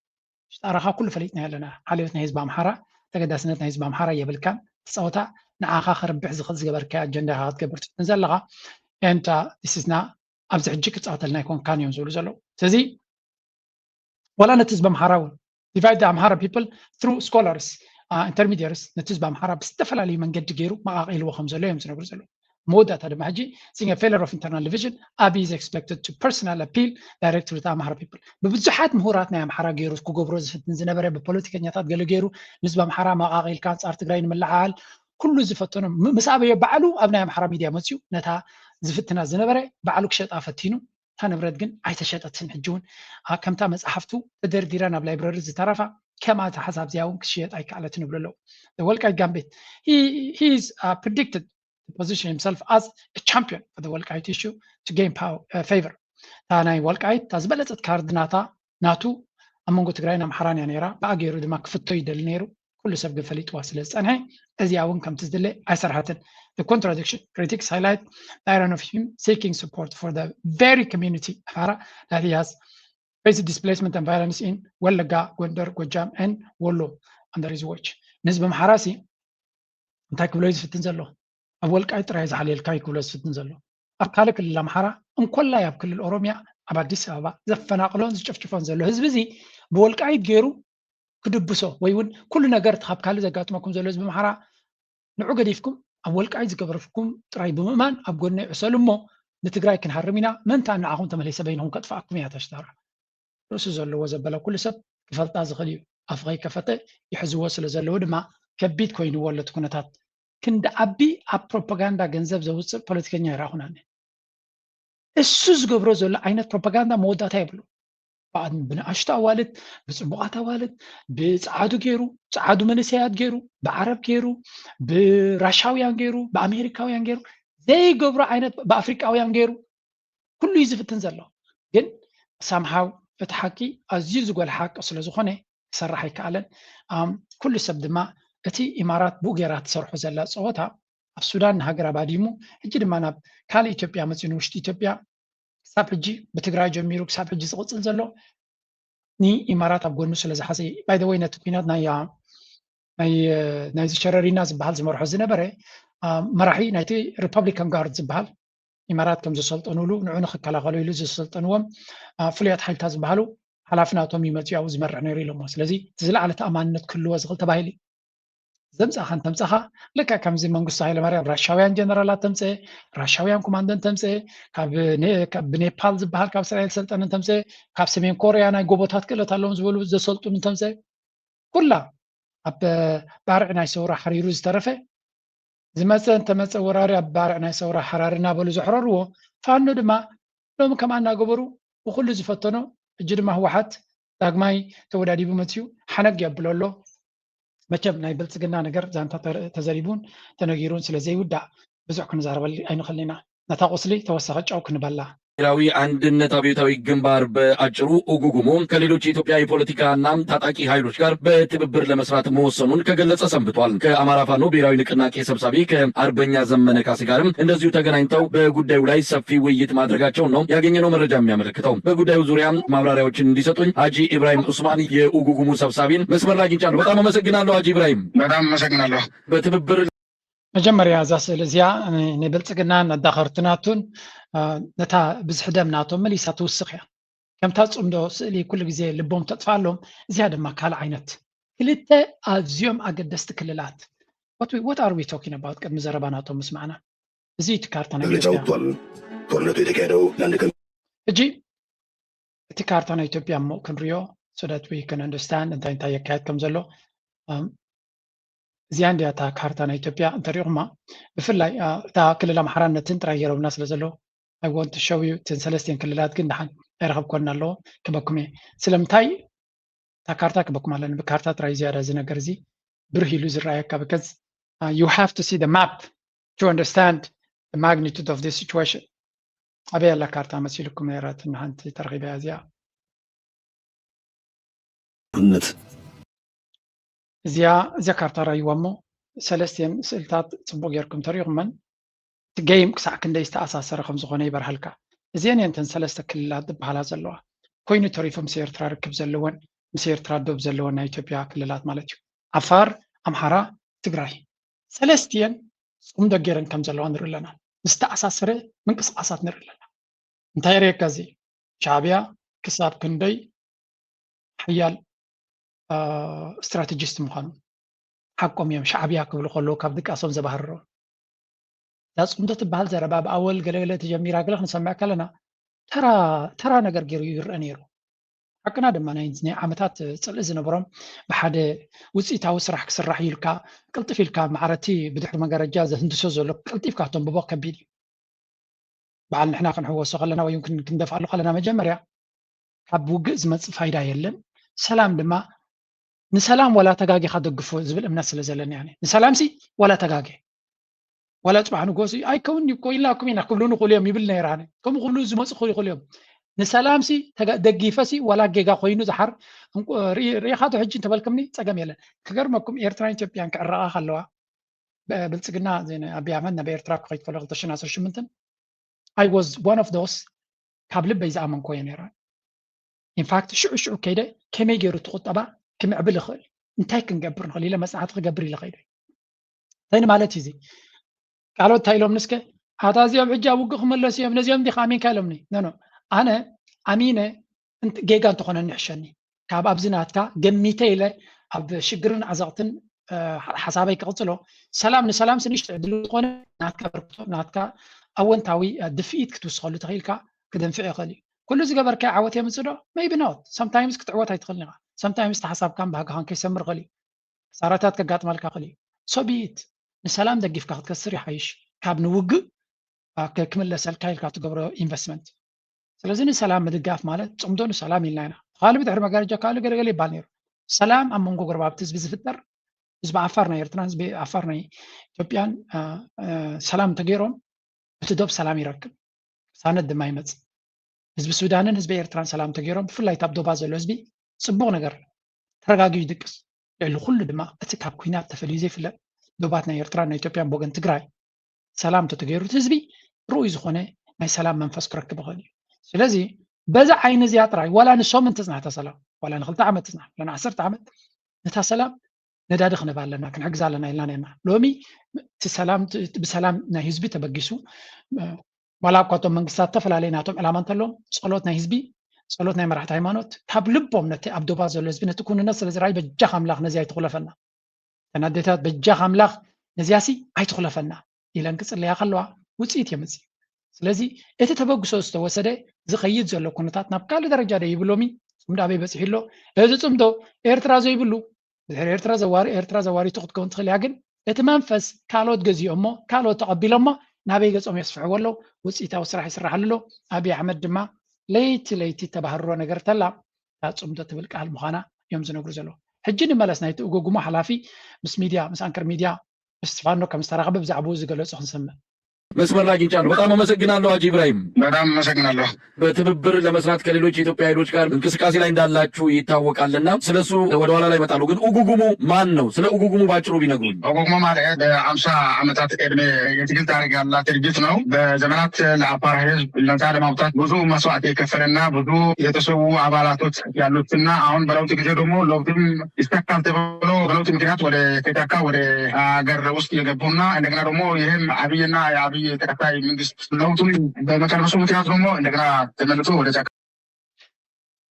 ሽጣራኻ ኩሉ ፈሊጥና ኣለና። ሓልዮት ናይ ህዝቢ ኣምሓራ፣ ተገዳስነት ናይ ህዝቢ ኣምሓራ የብልካን። ትፃወታ ንዓኻ ከርብሕ ዝኽእል ዝገበርካዮ ኣጀንዳ ኢኻ ክትገብር ትፍትን ዘለኻ። And this is not ኣብዚ ሕጂ ክፃወተልና ኣይኮንካን እዮም ዝብሉ ዘለዉ። ስለዚ ዋላ ነቲ ህዝቢ ኣምሓራ እውን divide the Amhara people through scholars intermediaries ነቲ ህዝቢ ኣምሓራ ብዝተፈላለዩ መንገዲ ገይሩ መቓቒልዎ ከም ዘሎ እዮም ዝነግሩ ዘለዉ። መወዳእታ ድማ ሕጂ seeing a failure of internal division ኣቢ is expected to personal appeal direct to the Amhara people ብብዙሓት ምሁራት ናይ ኣምሓራ ገይሩ ክገብሮ ዝፍትን ዝነበረ ብፖለቲከኛታት ገለ ገይሩ ንህዝቢ ኣምሓራ መቓቒልካ ኣንፃር ትግራይ ንምልዓል ኩሉ ዝፈተኖ ምስ ኣበዮ ባዕሉ ኣብ ናይ ኣምሓራ ሚድያ መፅዩ ነታ ዝፍትና ዝነበረ ባዕሉ ክሸጣ ፈቲኑ እታ ንብረት ግን ኣይተሸጠትን። ሕጂ እውን ከምታ መፅሓፍቱ ተደርዲራ ናብ ላይብረሪ ዝተረፋ ከምኣ እታ ሓሳብ እዚኣ እውን ክሽየጥ ኣይከኣለትን ይብሉ ኣለዉ። ወልቃይት ጋምቤት he is predicted to position himself as a champion for the Walqait issue to gain power favor እታ ናይ ወልቃይት እታ ዝበለፀት ካርድ ናታ ናቱ ኣብ መንጎ ትግራይን ኣምሓራን እያ ነይራ። ብኣ ገይሩ ድማ ክፍቶ ይደሊ ነይሩ። ኩሉ ሰብ ግን ፈሊጥዋ ስለ ዝፀንሐ እዚኣ እውን ከምቲ ዝድለ ኣይሰርሐትን። The contradiction critics highlight the irony of him seeking support for the very community ኣምሓራ that he has faced displacement and violence in ወለጋ፣ ጎንደር፣ ጎጃም and ወሎ under his watch ንህዝቢ ኣምሓራ ሲ እንታይ ክብሎ እዩ ዝፍትን ዘሎ? ኣብ ወልቃይት ጥራይ ዝሓልየልካ እዩ ክብሎ ዝፍትን ዘሎ። ኣብ ካልእ ክልል ኣምሓራ እንኮላይ ኣብ ክልል ኦሮሚያ ኣብ ኣዲስ ኣበባ ዘፈናቕሎን ዝጨፍጭፎን ዘሎ ህዝቢ እዚ ብወልቃይት ገይሩ ክድብሶ ወይ እውን ኩሉ ነገር ካብ ካልእ ዘጋጥመኩም ዘሎ ህዝቢ ኣምሓራ ንዑ ገዲፍኩም ኣብ ወልቃይት ዝገበርኩም ጥራይ ብምእማን ኣብ ጎነይ ዕሰሉ እሞ ንትግራይ ክንሃርም ኢና ምእንታን ንዓኹም ተመሊሰ በይንኹም ከጥፍኣኩም እያ ተሽታራ። ርእሱ ዘለዎ ዘበለ ኩሉ ሰብ ክፈልጣ ዝኽእል እዩ። ኣፉ ከይከፈተ ይሕዝዎ ስለ ዘለዉ ድማ ከቢድ ኮይንዎ ኣሎ እቲ ኩነታት። ክንዲ ኣቢ ኣብ ፕሮፓጋንዳ ገንዘብ ዘውፅእ ፖለቲከኛ ይረኣኹን ኣነ። እሱ ዝገብሮ ዘሎ ዓይነት ፕሮፓጋንዳ መወዳእታ የብሉ። ብንኣሽቱ ኣዋልድ፣ ብፅቡቓት ኣዋልድ፣ ብፀዓዱ ገይሩ፣ ፀዓዱ መንእሰያት ገይሩ፣ ብዓረብ ገይሩ፣ ብራሻውያን ገይሩ፣ ብኣሜሪካውያን ገይሩ ዘይገብሮ ዓይነት ብኣፍሪቃውያን ገይሩ ኩሉ እዩ ዝፍትን ዘሎ። ግን ሳምሃው እቲ ሓቂ ኣዝዩ ዝጎል ሓቂ ስለ ዝኾነ ክሰርሕ ኣይከኣለን። ኩሉ ሰብ ድማ እቲ ኢማራት ብኡ ገይራ ትሰርሖ ዘላ ፀወታ ኣብ ሱዳን ንሃገር ኣባዲሙ ሕጂ ድማ ናብ ካልእ ኢትዮጵያ መፅኡ ንውሽጢ ኢትዮጵያ ክሳብ ሕጂ ብትግራይ ጀሚሩ ክሳብ ሕጂ ዝቕፅል ዘሎ ንኢማራት ኣብ ጎኑ ስለ ዝሓዘ ባይደወይ ነቲ ኩናት ናይዚ ሸረሪና ዝበሃል ዝመርሖ ዝነበረ መራሒ ናይቲ ሪፐብሊካን ጋርድ ዝበሃል ኢማራት ከም ዘሰልጠኑሉ ንዑ ንክከላኸሉ ኢሉ ዘሰልጠንዎም ፍሉያት ሓይልታት ዝበሃሉ ሓላፊ ናቶም እዩ መፅኡ ዝመርሕ ነይሩ ኢሎሞ። ስለዚ እቲ ዝለዓለ ተኣማንነት ክህልዎ ዝኽእል ተባሂሉ እዩ ዘምፃኻ እንተምፃኻ ልክዕ ከምዚ መንግስቱ ሃይለማርያም ራሻውያን ጀነራላት ተምፅአ፣ ራሻውያን ኮማንዶ እንተምፅአ፣ ካብ ብኔፓል ዝበሃል ካብ እስራኤል ሰልጠነ እንተምፅአ፣ ካብ ሰሜን ኮርያ ናይ ጎቦታት ክእለት ኣለዎም ዝበሉ ዘሰልጥኑ እንተምፅአ ኩላ ኣብ ባርዕ ናይ ሰውራ ሓሪሩ ዝተረፈ ዝመፀ እንተመፀ ወራሪ ኣብ ባርዕ ናይ ሰውራ ሓራሪ እናበሉ ዘሕረርዎ ፋኖ ድማ ሎሚ ከምኣ እናገበሩ ብኩሉ ዝፈተኖ ሕጂ ድማ ህወሓት ዳግማይ ተወዳዲቡ መፅዩ ሓነግ የብሎ ኣሎ። መቸም ናይ ብልፅግና ነገር ዛንታ ተዘሪቡን ተነጊሩን ስለ ዘይውዳእ ብዙሕ ክንዛረበሉ ኣይንኽእል ኢና። ነታ ቁስሊ ተወሳኺ ጨው ክንበላ። ብሔራዊ አንድነት አብዮታዊ ግንባር በአጭሩ ኡጉጉሙ ከሌሎች የኢትዮጵያ የፖለቲካና ታጣቂ ኃይሎች ጋር በትብብር ለመስራት መወሰኑን ከገለጸ ሰንብቷል። ከአማራ ፋኖ ብሔራዊ ንቅናቄ ሰብሳቢ ከአርበኛ ዘመነ ካሴ ጋርም እንደዚሁ ተገናኝተው በጉዳዩ ላይ ሰፊ ውይይት ማድረጋቸውን ነው ያገኘነው መረጃ የሚያመለክተው። በጉዳዩ ዙሪያ ማብራሪያዎችን እንዲሰጡኝ ሐጂ ኢብራሂም ዑስማን የኡጉጉሙ ሰብሳቢን መስመር ላይ አግኝቻለሁ። በጣም አመሰግናለሁ ሐጂ ኢብራሂም። በጣም አመሰግናለሁ። በትብብር መጀመርያ እዛ ስእሊ እዚኣ ንብልፅግናን ኣዳኸርቲ ናቱን ነታ ብዝሒ ደም ናቶም መሊሳ ትውስኽ እያ። ከምታ ፅምዶ ስእሊ ኩሉ ግዜ ልቦም ተጥፍኣሎም፣ እዚኣ ድማ ካልእ ዓይነት። ክልተ ኣዝዮም ኣገደስቲ ክልላት። What are we talking about? ቅድሚ ዘረባ ናቶም ምስማዕና እዚ እቲ ካርታ ናይ መግለጫ ኢትዮጵያ ወጥቷል። ጦርነቱ የተካሄደው ለአንድ ቀን ሕጂ እቲ ካርታ ናይ ኢትዮጵያ እሞ ክንሪኦ so that we can understand እንታይ እንታይ የካየድ ከም ዘሎ። እም፣ እዚኣ እንዲያ እታ ካርታ ናይ ኢትዮጵያ እንተሪእኹማ፣ ብፍላይ እታ ክልል ኣምሓራነትን ጥራይ ገይሮምና ስለ ዘለዉ፣ I want to show you እተን ሰለስቲኤን ክልላት ግን ደሓን ኣይረኸብኮን ኣለዎ ክበኩም እየ። ስለምንታይ እታ ካርታ ክበኩም ኣለኒ፣ ብካርታ ጥራይ ዝያዳ እዚ ነገር እዚ ብርህ ኢሉ ዝረኣየካ፣ because you have to see the map to understand the magnitude of this situation። ኣበይ ኣላ ካርታ መሲልኩም ነይራ? እትና ሓንቲ ተረኺበያ እዚኣ። እነት እዚኣ እዚኣ ካርታ ራይዋ እሞ ሰለስቲኤን ስእልታት ጽቡቕ ጌርኩም ተሪኹመን። እቲ game ክሳዕ ክንደይ ዝተኣሳሰረ ከም ዝኾነ ይበርሃልካ። እዚአን እየን እተን ሰለስተ ክልላት ዝበሃላ ዘለዋ። ኮይኑ ተሪፉ ምስ ኤርትራ ርክብ ዘለወን ምስ ኤርትራ ዶብ ዘለወን ናይ ኢትዮጵያ ክልላት ማለት እዩ። ዓፋር፣ ኣምሓራ፣ ትግራይ ሰለስቲኤን ጽምዶ ጌረን ከም ዘለዋ ንርኢ ኣለና። ዝተኣሳሰረ ምንቅስቃሳት ንርኢ ኣለና። እንታይ የርእየካ እዚ? ሻዕብያ ክሳብ ክንደይ ሓያል strategist ምዃኑ ሓቆም እዮም። ሻዕብያ ክብሉ ከለዉ ካብ ድቃሶም ዘባህርሮ እዛ ጽምዶ ትበሃል ዘረባ ብኣወል ገለገለ ተጀሚራ ገለ ክንሰምዕ ከለና ተራ ተራ ነገር ገይሩ ይረአ ነይሩ። ሓቅና ድማ ናይ ናይ ዓመታት ጽልኢ ዝነበሮም ብሓደ ውፅኢታዊ ስራሕ ክስራሕ ኢልካ ቅልጥፍ ኢልካ ማዕረቲ ብድሕሪ መጋረጃ ዘህንድሶ ዘሎ ቀልጢፍካ ተንብቦ ከቢድ እዩ። በዓል ንሕና ክንሕወሶ ከለና ወይ እውን ክን- ክንደፍኣሉ ከለና መጀመርያ ካብ ውግእ ዝመፅእ ፋይዳ የለን፣ ሰላም ድማ ንሰላም ዋላ ተጋጊኻ ደግፎ ዝብል እምነት ስለ ዘለኒ እየ። ንሰላም ሲ ዋላ ተጋገ ዋላ ፅባሕ ንጎሲ ኣይከውን እኮ ኢልናኩም ኢና ክብሉ ንኽእሉ እዮም ይብል ነይረ ኣነ። ከምኡ ክብሉ ዝመፁ ክኽእሉ እዮም። ንሰላም ሲ ተጋ- ደጊፈ ሲ ዋላ ጌጋ ኮይኑ ዝሓር እንቁ- ርኢ- ርኢኻ ዶ ሕጂ እንተበልክምኒ ፀገም የለን። ክገርመኩም ኤርትራን ኢትዮጵያን ክዕረቓ ከለዋ ብ- ብልፅግና ዘይ- ኣቢይ ኣሕመድ ናብ ኤርትራ ክኸይድ ከሎ ክልተ ሽሕን ዓሰርተ ሸሞንተን I was one of those ካብ ልበይ ዝኣመንኮ እየ ነይረ። ኢንፋክት ሽዑ ሽዑ ከይደ ከመይ ገይሩ እቲ ቁጠባ ክምዕብል ይኽእል እንታይ ክንገብር ንኽእል ኢለ መፅናዕቲ ክገብር ኢለ ከይደ። እንታይ ማለት እዩ እዚ? ካልኦት እንታይ ኢሎም ንስከ ኣታ እዚኦም ሕጂ ኣብ ውግእ ክመለሱ እዮም ነዚኦም ዲኻ ኣሚንካ ኢሎምኒ። ኖ ኖ ኣነ ኣሚነ እንት- ጌጋ እንተኾነ ንሕሸኒ ካብ ኣብዚ ናትካ ገሚተ ኢለ ኣብ ሽግርን ዓዘቕትን እ፣ ሓ- ሓሳበይ ክቕፅሎ ሰላም ንሰላም ስንሽ ዕድል ዝኾነ ናትካ በርክቶ ናትካ ኣወንታዊ እ፣ ድፍኢት ክትውስኸሉ ተኽኢልካ ክደንፍዕ ይኽእል እዩ። ኩሉ ዝገበርካዮ ዓወት የምፅእ ዶ? Maybe not። Sometimes ክትዕወት ኣይትኽእልን ኢኻ። Sometimes ተሓሳብካን ባህግኻን ከይሰምር ይኽእል እዩ። ክሳራታት ከጋጥመልካ ይኽእል እዩ። So be it። ንሰላም ደጊፍካ ክትከስር ይሓይሽ ካብ ንውግእ እ፣ ክ- ክምለሰልካ ኢልካ ትገብሮ ኢንቨስትመንት። ስለዚ ንሰላም ምድጋፍ ማለት ፅምዶ ንሰላም ኢልና ኢና። ካልእ ብድሕሪ መጋረጃ ካልእ ገለገለ ይበሃል ነይሩ። ሰላም ኣብ መንጎ ጎረባብቲ ህዝቢ ዝፍጠር ህዝቢ ዓፋር ናይ ኤርትራን ህዝቢ ዓፋር ናይ ኢትዮጵያን እ፣ እ፣ ሰላም እንተገይሮም እቲ ዶብ ሰላም ይረክብ፣ ቅሳነት ድማ ይመፅእ። ህዝቢ ሱዳንን ህዝቢ ኤርትራን ሰላም እንተገይሮም ብፍላይ እታ ኣብ ዶባት ዘሎ ህዝቢ ፅቡቕ ነገር ተረጋጊኡ ይድቅስ። ልዕሊ ኩሉ ድማ እቲ ካብ ኲናት ተፈልዩ ዘይፍለጥ ዶባት ናይ ኤርትራን ናይ ኢትዮጵያን ብወገን ትግራይ ሰላም እንተተገይሩ እቲ ህዝቢ ርኡይ ዝኾነ ናይ ሰላም መንፈስ ክረክብ ይኽእል እዩ። ስለዚ በዛ ዓይኒ እዚኣ ጥራይ ዋላ ንሶም እንትጽናሕ እታ ሰላም ዋላ ንክልተ ዓመት ትጽናሕ ዋላ ንዓሰርተ ዓመት ነታ ሰላም ነዳዲ ክንህባ ኣለና ክንሕግዛ ኣለና ኢልና ነርና። ሎሚ እቲ ሰላም እቲ ብሰላም ናይ ህዝቢ ተበጊሱ እ፣ ዋላ እኳ እቶም መንግስታት ዝተፈላለየ ናቶም ዕላማ እንተለዎም ጸሎት ናይ ህዝቢ ጸሎት ናይ መራሕቲ ሃይማኖት ካብ ልቦም ነቲ ኣብ ዶባት ዘሎ ህዝቢ ነቲ ኩንነት ስለ ዝረኣዩ በጃኻ ኣምላኽ ነዚ ኣይትኹለፈና እተን ኣዴታት በጃኻ ኣምላኽ ነዚኣሲ ኣይትኹለፈና ኢለን ክጽለያ ከለዋ ውፅኢት የምፅእ። ስለዚ እቲ ተበግሶ ዝተወሰደ ዝኸይድ ዘሎ ኩነታት ናብ ካልእ ደረጃ ዶ ይብሎሚ ጽምዶ ኣበይ በፂሑ ኣሎ? እዚ ጽምዶ ኤርትራ ዘይብሉ ድሕሪ ኤርትራ ዘዋሪ ኤርትራ ዘዋሪቱ ክትከውን ትኽእል እያ። ግን እቲ መንፈስ ካልኦት ገዚኦሞ ካልኦት ተቐቢሎሞ ናበይ ገጾም የስፍሕዎ ኣለዉ። ውፅኢታዊ ስራሕ ይስራሓሉ ኣሎ። ኣብይ ኣሕመድ ድማ ለይቲ ለይቲ ተባህርሮ ነገር ተላ እታ ጽምዶ ትብል ቃል ምዃና እዮም ዝነግሩ ዘለዉ። ሕጂ ንመለስ ናይቲ እጎጉሞ ሓላፊ ምስ ሚድያ ምስ ኣንከር ሚድያ ምስ ስቲፋኖ ከም ዝተራኸበ ብዛዕባኡ ዝገለጹ ክንሰምዕ። መስመር ላይ አግኝቻለሁ። በጣም አመሰግናለሁ ሀጂ ኢብራሂም። በጣም አመሰግናለሁ። በትብብር ለመስራት ከሌሎች የኢትዮጵያ ኃይሎች ጋር እንቅስቃሴ ላይ እንዳላችሁ ይታወቃልና ስለሱ ወደኋላ ላይ እመጣለሁ። ግን ኡጉጉሙ ማን ነው? ስለ ኡጉጉሙ ባጭሩ ቢነግሩኝ። ኦጎግሞ ማለት በአምሳ ዓመታት ዕድሜ የትግል ታሪክ ያላት ድርጅት ነው። በዘመናት ለአፋር ህዝብ ነፃ ለማውጣት ብዙ መስዋዕት የከፈለና ብዙ የተሰዉ አባላቶች ያሉትና አሁን በለውጥ ጊዜ ደግሞ ለውጥም ይሳካል ተብሎ በለውጥ ምክንያት ወደ ፌታካ ወደ ሀገር ውስጥ የገቡና እንደገና ደግሞ ይህም አብይና የአብይ ተከታይ መንግስት ለውጡን በመቀልበሱ ምክንያት ደግሞ እንደገና ተመልሶ ወደ ጫካ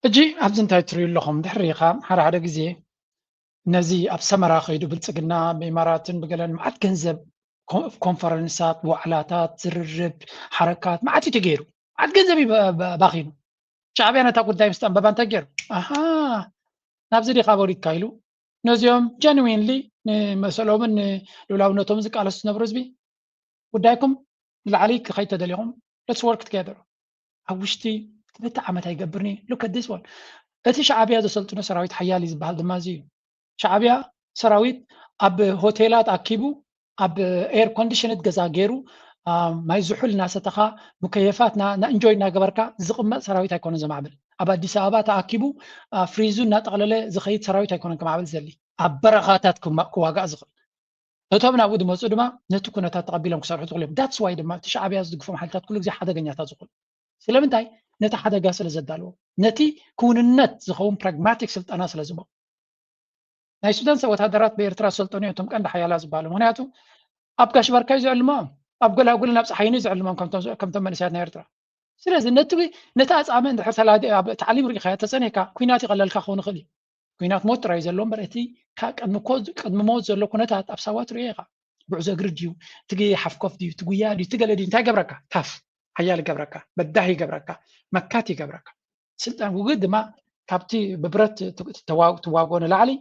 ሕጂ ኣብዚ እንታይ ትርእዩ ኣለኹም? ድሕሪ ኢኻ ሓደ ሓደ ግዜ ነዚ ኣብ ሰመራ ከይዱ ብልጽግና ብኢማራትን ብገለን መዓት ገንዘብ ኮ- ኮንፈረንሳት፣ ዋዕላታት፣ ዝርርብ፣ ሓረካት መዓት እዩ ተገይሩ። መዓት ገንዘብ እዩ ባ- ባ- ባኺኑ። ሻዕብያ ነታ ጉዳይ ምስ ጠንበባ እንታይ ገይሩ? ኣሃ ናብዚ ዲኻ ወሪድካ ኢሉ ነዚኦም ጀንዊንሊ ንመሰሎምን ንልዑላውነቶምን ዝቃለሱ ዝነብሩ ህዝቢ ጉዳይኩም ንላዕሊ ክኸይድ ተደሊኹም let's work together። ኣብ ውሽጢ ክልተ ዓመት ኣይገብርኒ። Look at this one። እቲ ሻዕብያ ዘሰልጥኖ ሰራዊት ሓያል እዩ ዝበሃል ድማ እዚ እዩ። ሻዕብያ ሰራዊት ኣብ ሆቴላት ኣኪቡ ኣብ air conditioned ገዛ ገይሩ ማይ ዝሑል እናሰተኻ ሙከየፋት እንጆይ እናገበርካ ዝቕመጥ ሰራዊት ኣይኮነን ዘማዕብል። ኣብ ኣዲስ ኣበባ ተኣኪቡ ፍሪዙ እናጠቕለለ ዝኸይድ ሰራዊት ኣይኮነን ከማዕብል ዘሊ። ኣብ በረኻታት ክዋጋእ ዝኽእል። እቶም ናብኡ ዝመፁ ድማ ነቲ ኩነታት ተቐቢሎም ክሰርሑ ዝኽእሉ እዮም። That's why ድማ እቲ ሻዕብያ ዝድግፎም ሓይልታት ኩሉ ግዜ ሓደገኛታት ዝኾኑ። ስለምንታይ? ነቲ ሓደጋ ስለ ዘዳለዎ፣ ነቲ ክውንነት ዝኸውን pragmatic ስልጠና ስለ ዝቦም። ናይ ሱዳን ሰብ ወታደራት ብኤርትራ ዝሰልጠኑ እዮም እቶም ቀንዲ ሓያላት ዝበሃሉ። ምክንያቱ ኣብ ጋሽ ባርካይ ዘዕልሞም ኣብ ጎላጉልን ኣብ ፀሓይን እዩ ዘዕልሞም ከምቶም መንእሰያት ናይ ኤርትራ። ስለዚ ነቲ ነቲ ኣፃምእ እንድሕር ተላዲ ኣብ ታዕሊም ርኢኻዮ ተፀኒሕካ ኩናት ይቐለልካ ክኸውን ይኽእል እዩ። ኩናት ሞት ጥራይ ዘሎ እምበር እቲ ቅድሚ ሞት ዘሎ ኩነታት ኣብ ሳዋ ትሪኦ ኢኻ። ጉዕዞ እግሪ ድዩ፣ እቲ ሓፍኮፍ ድዩ፣ እቲ ጉያ ድዩ፣ እቲ ገለ ድዩ፣ እንታይ ይገብረካ? ታፍ ሓያል ይገብረካ፣ በዳህ ይገብረካ፣ መካት ይገብረካ። ስልጣን ውግእ ድማ ካብቲ ብብረት ትዋግኦ ንላዕሊ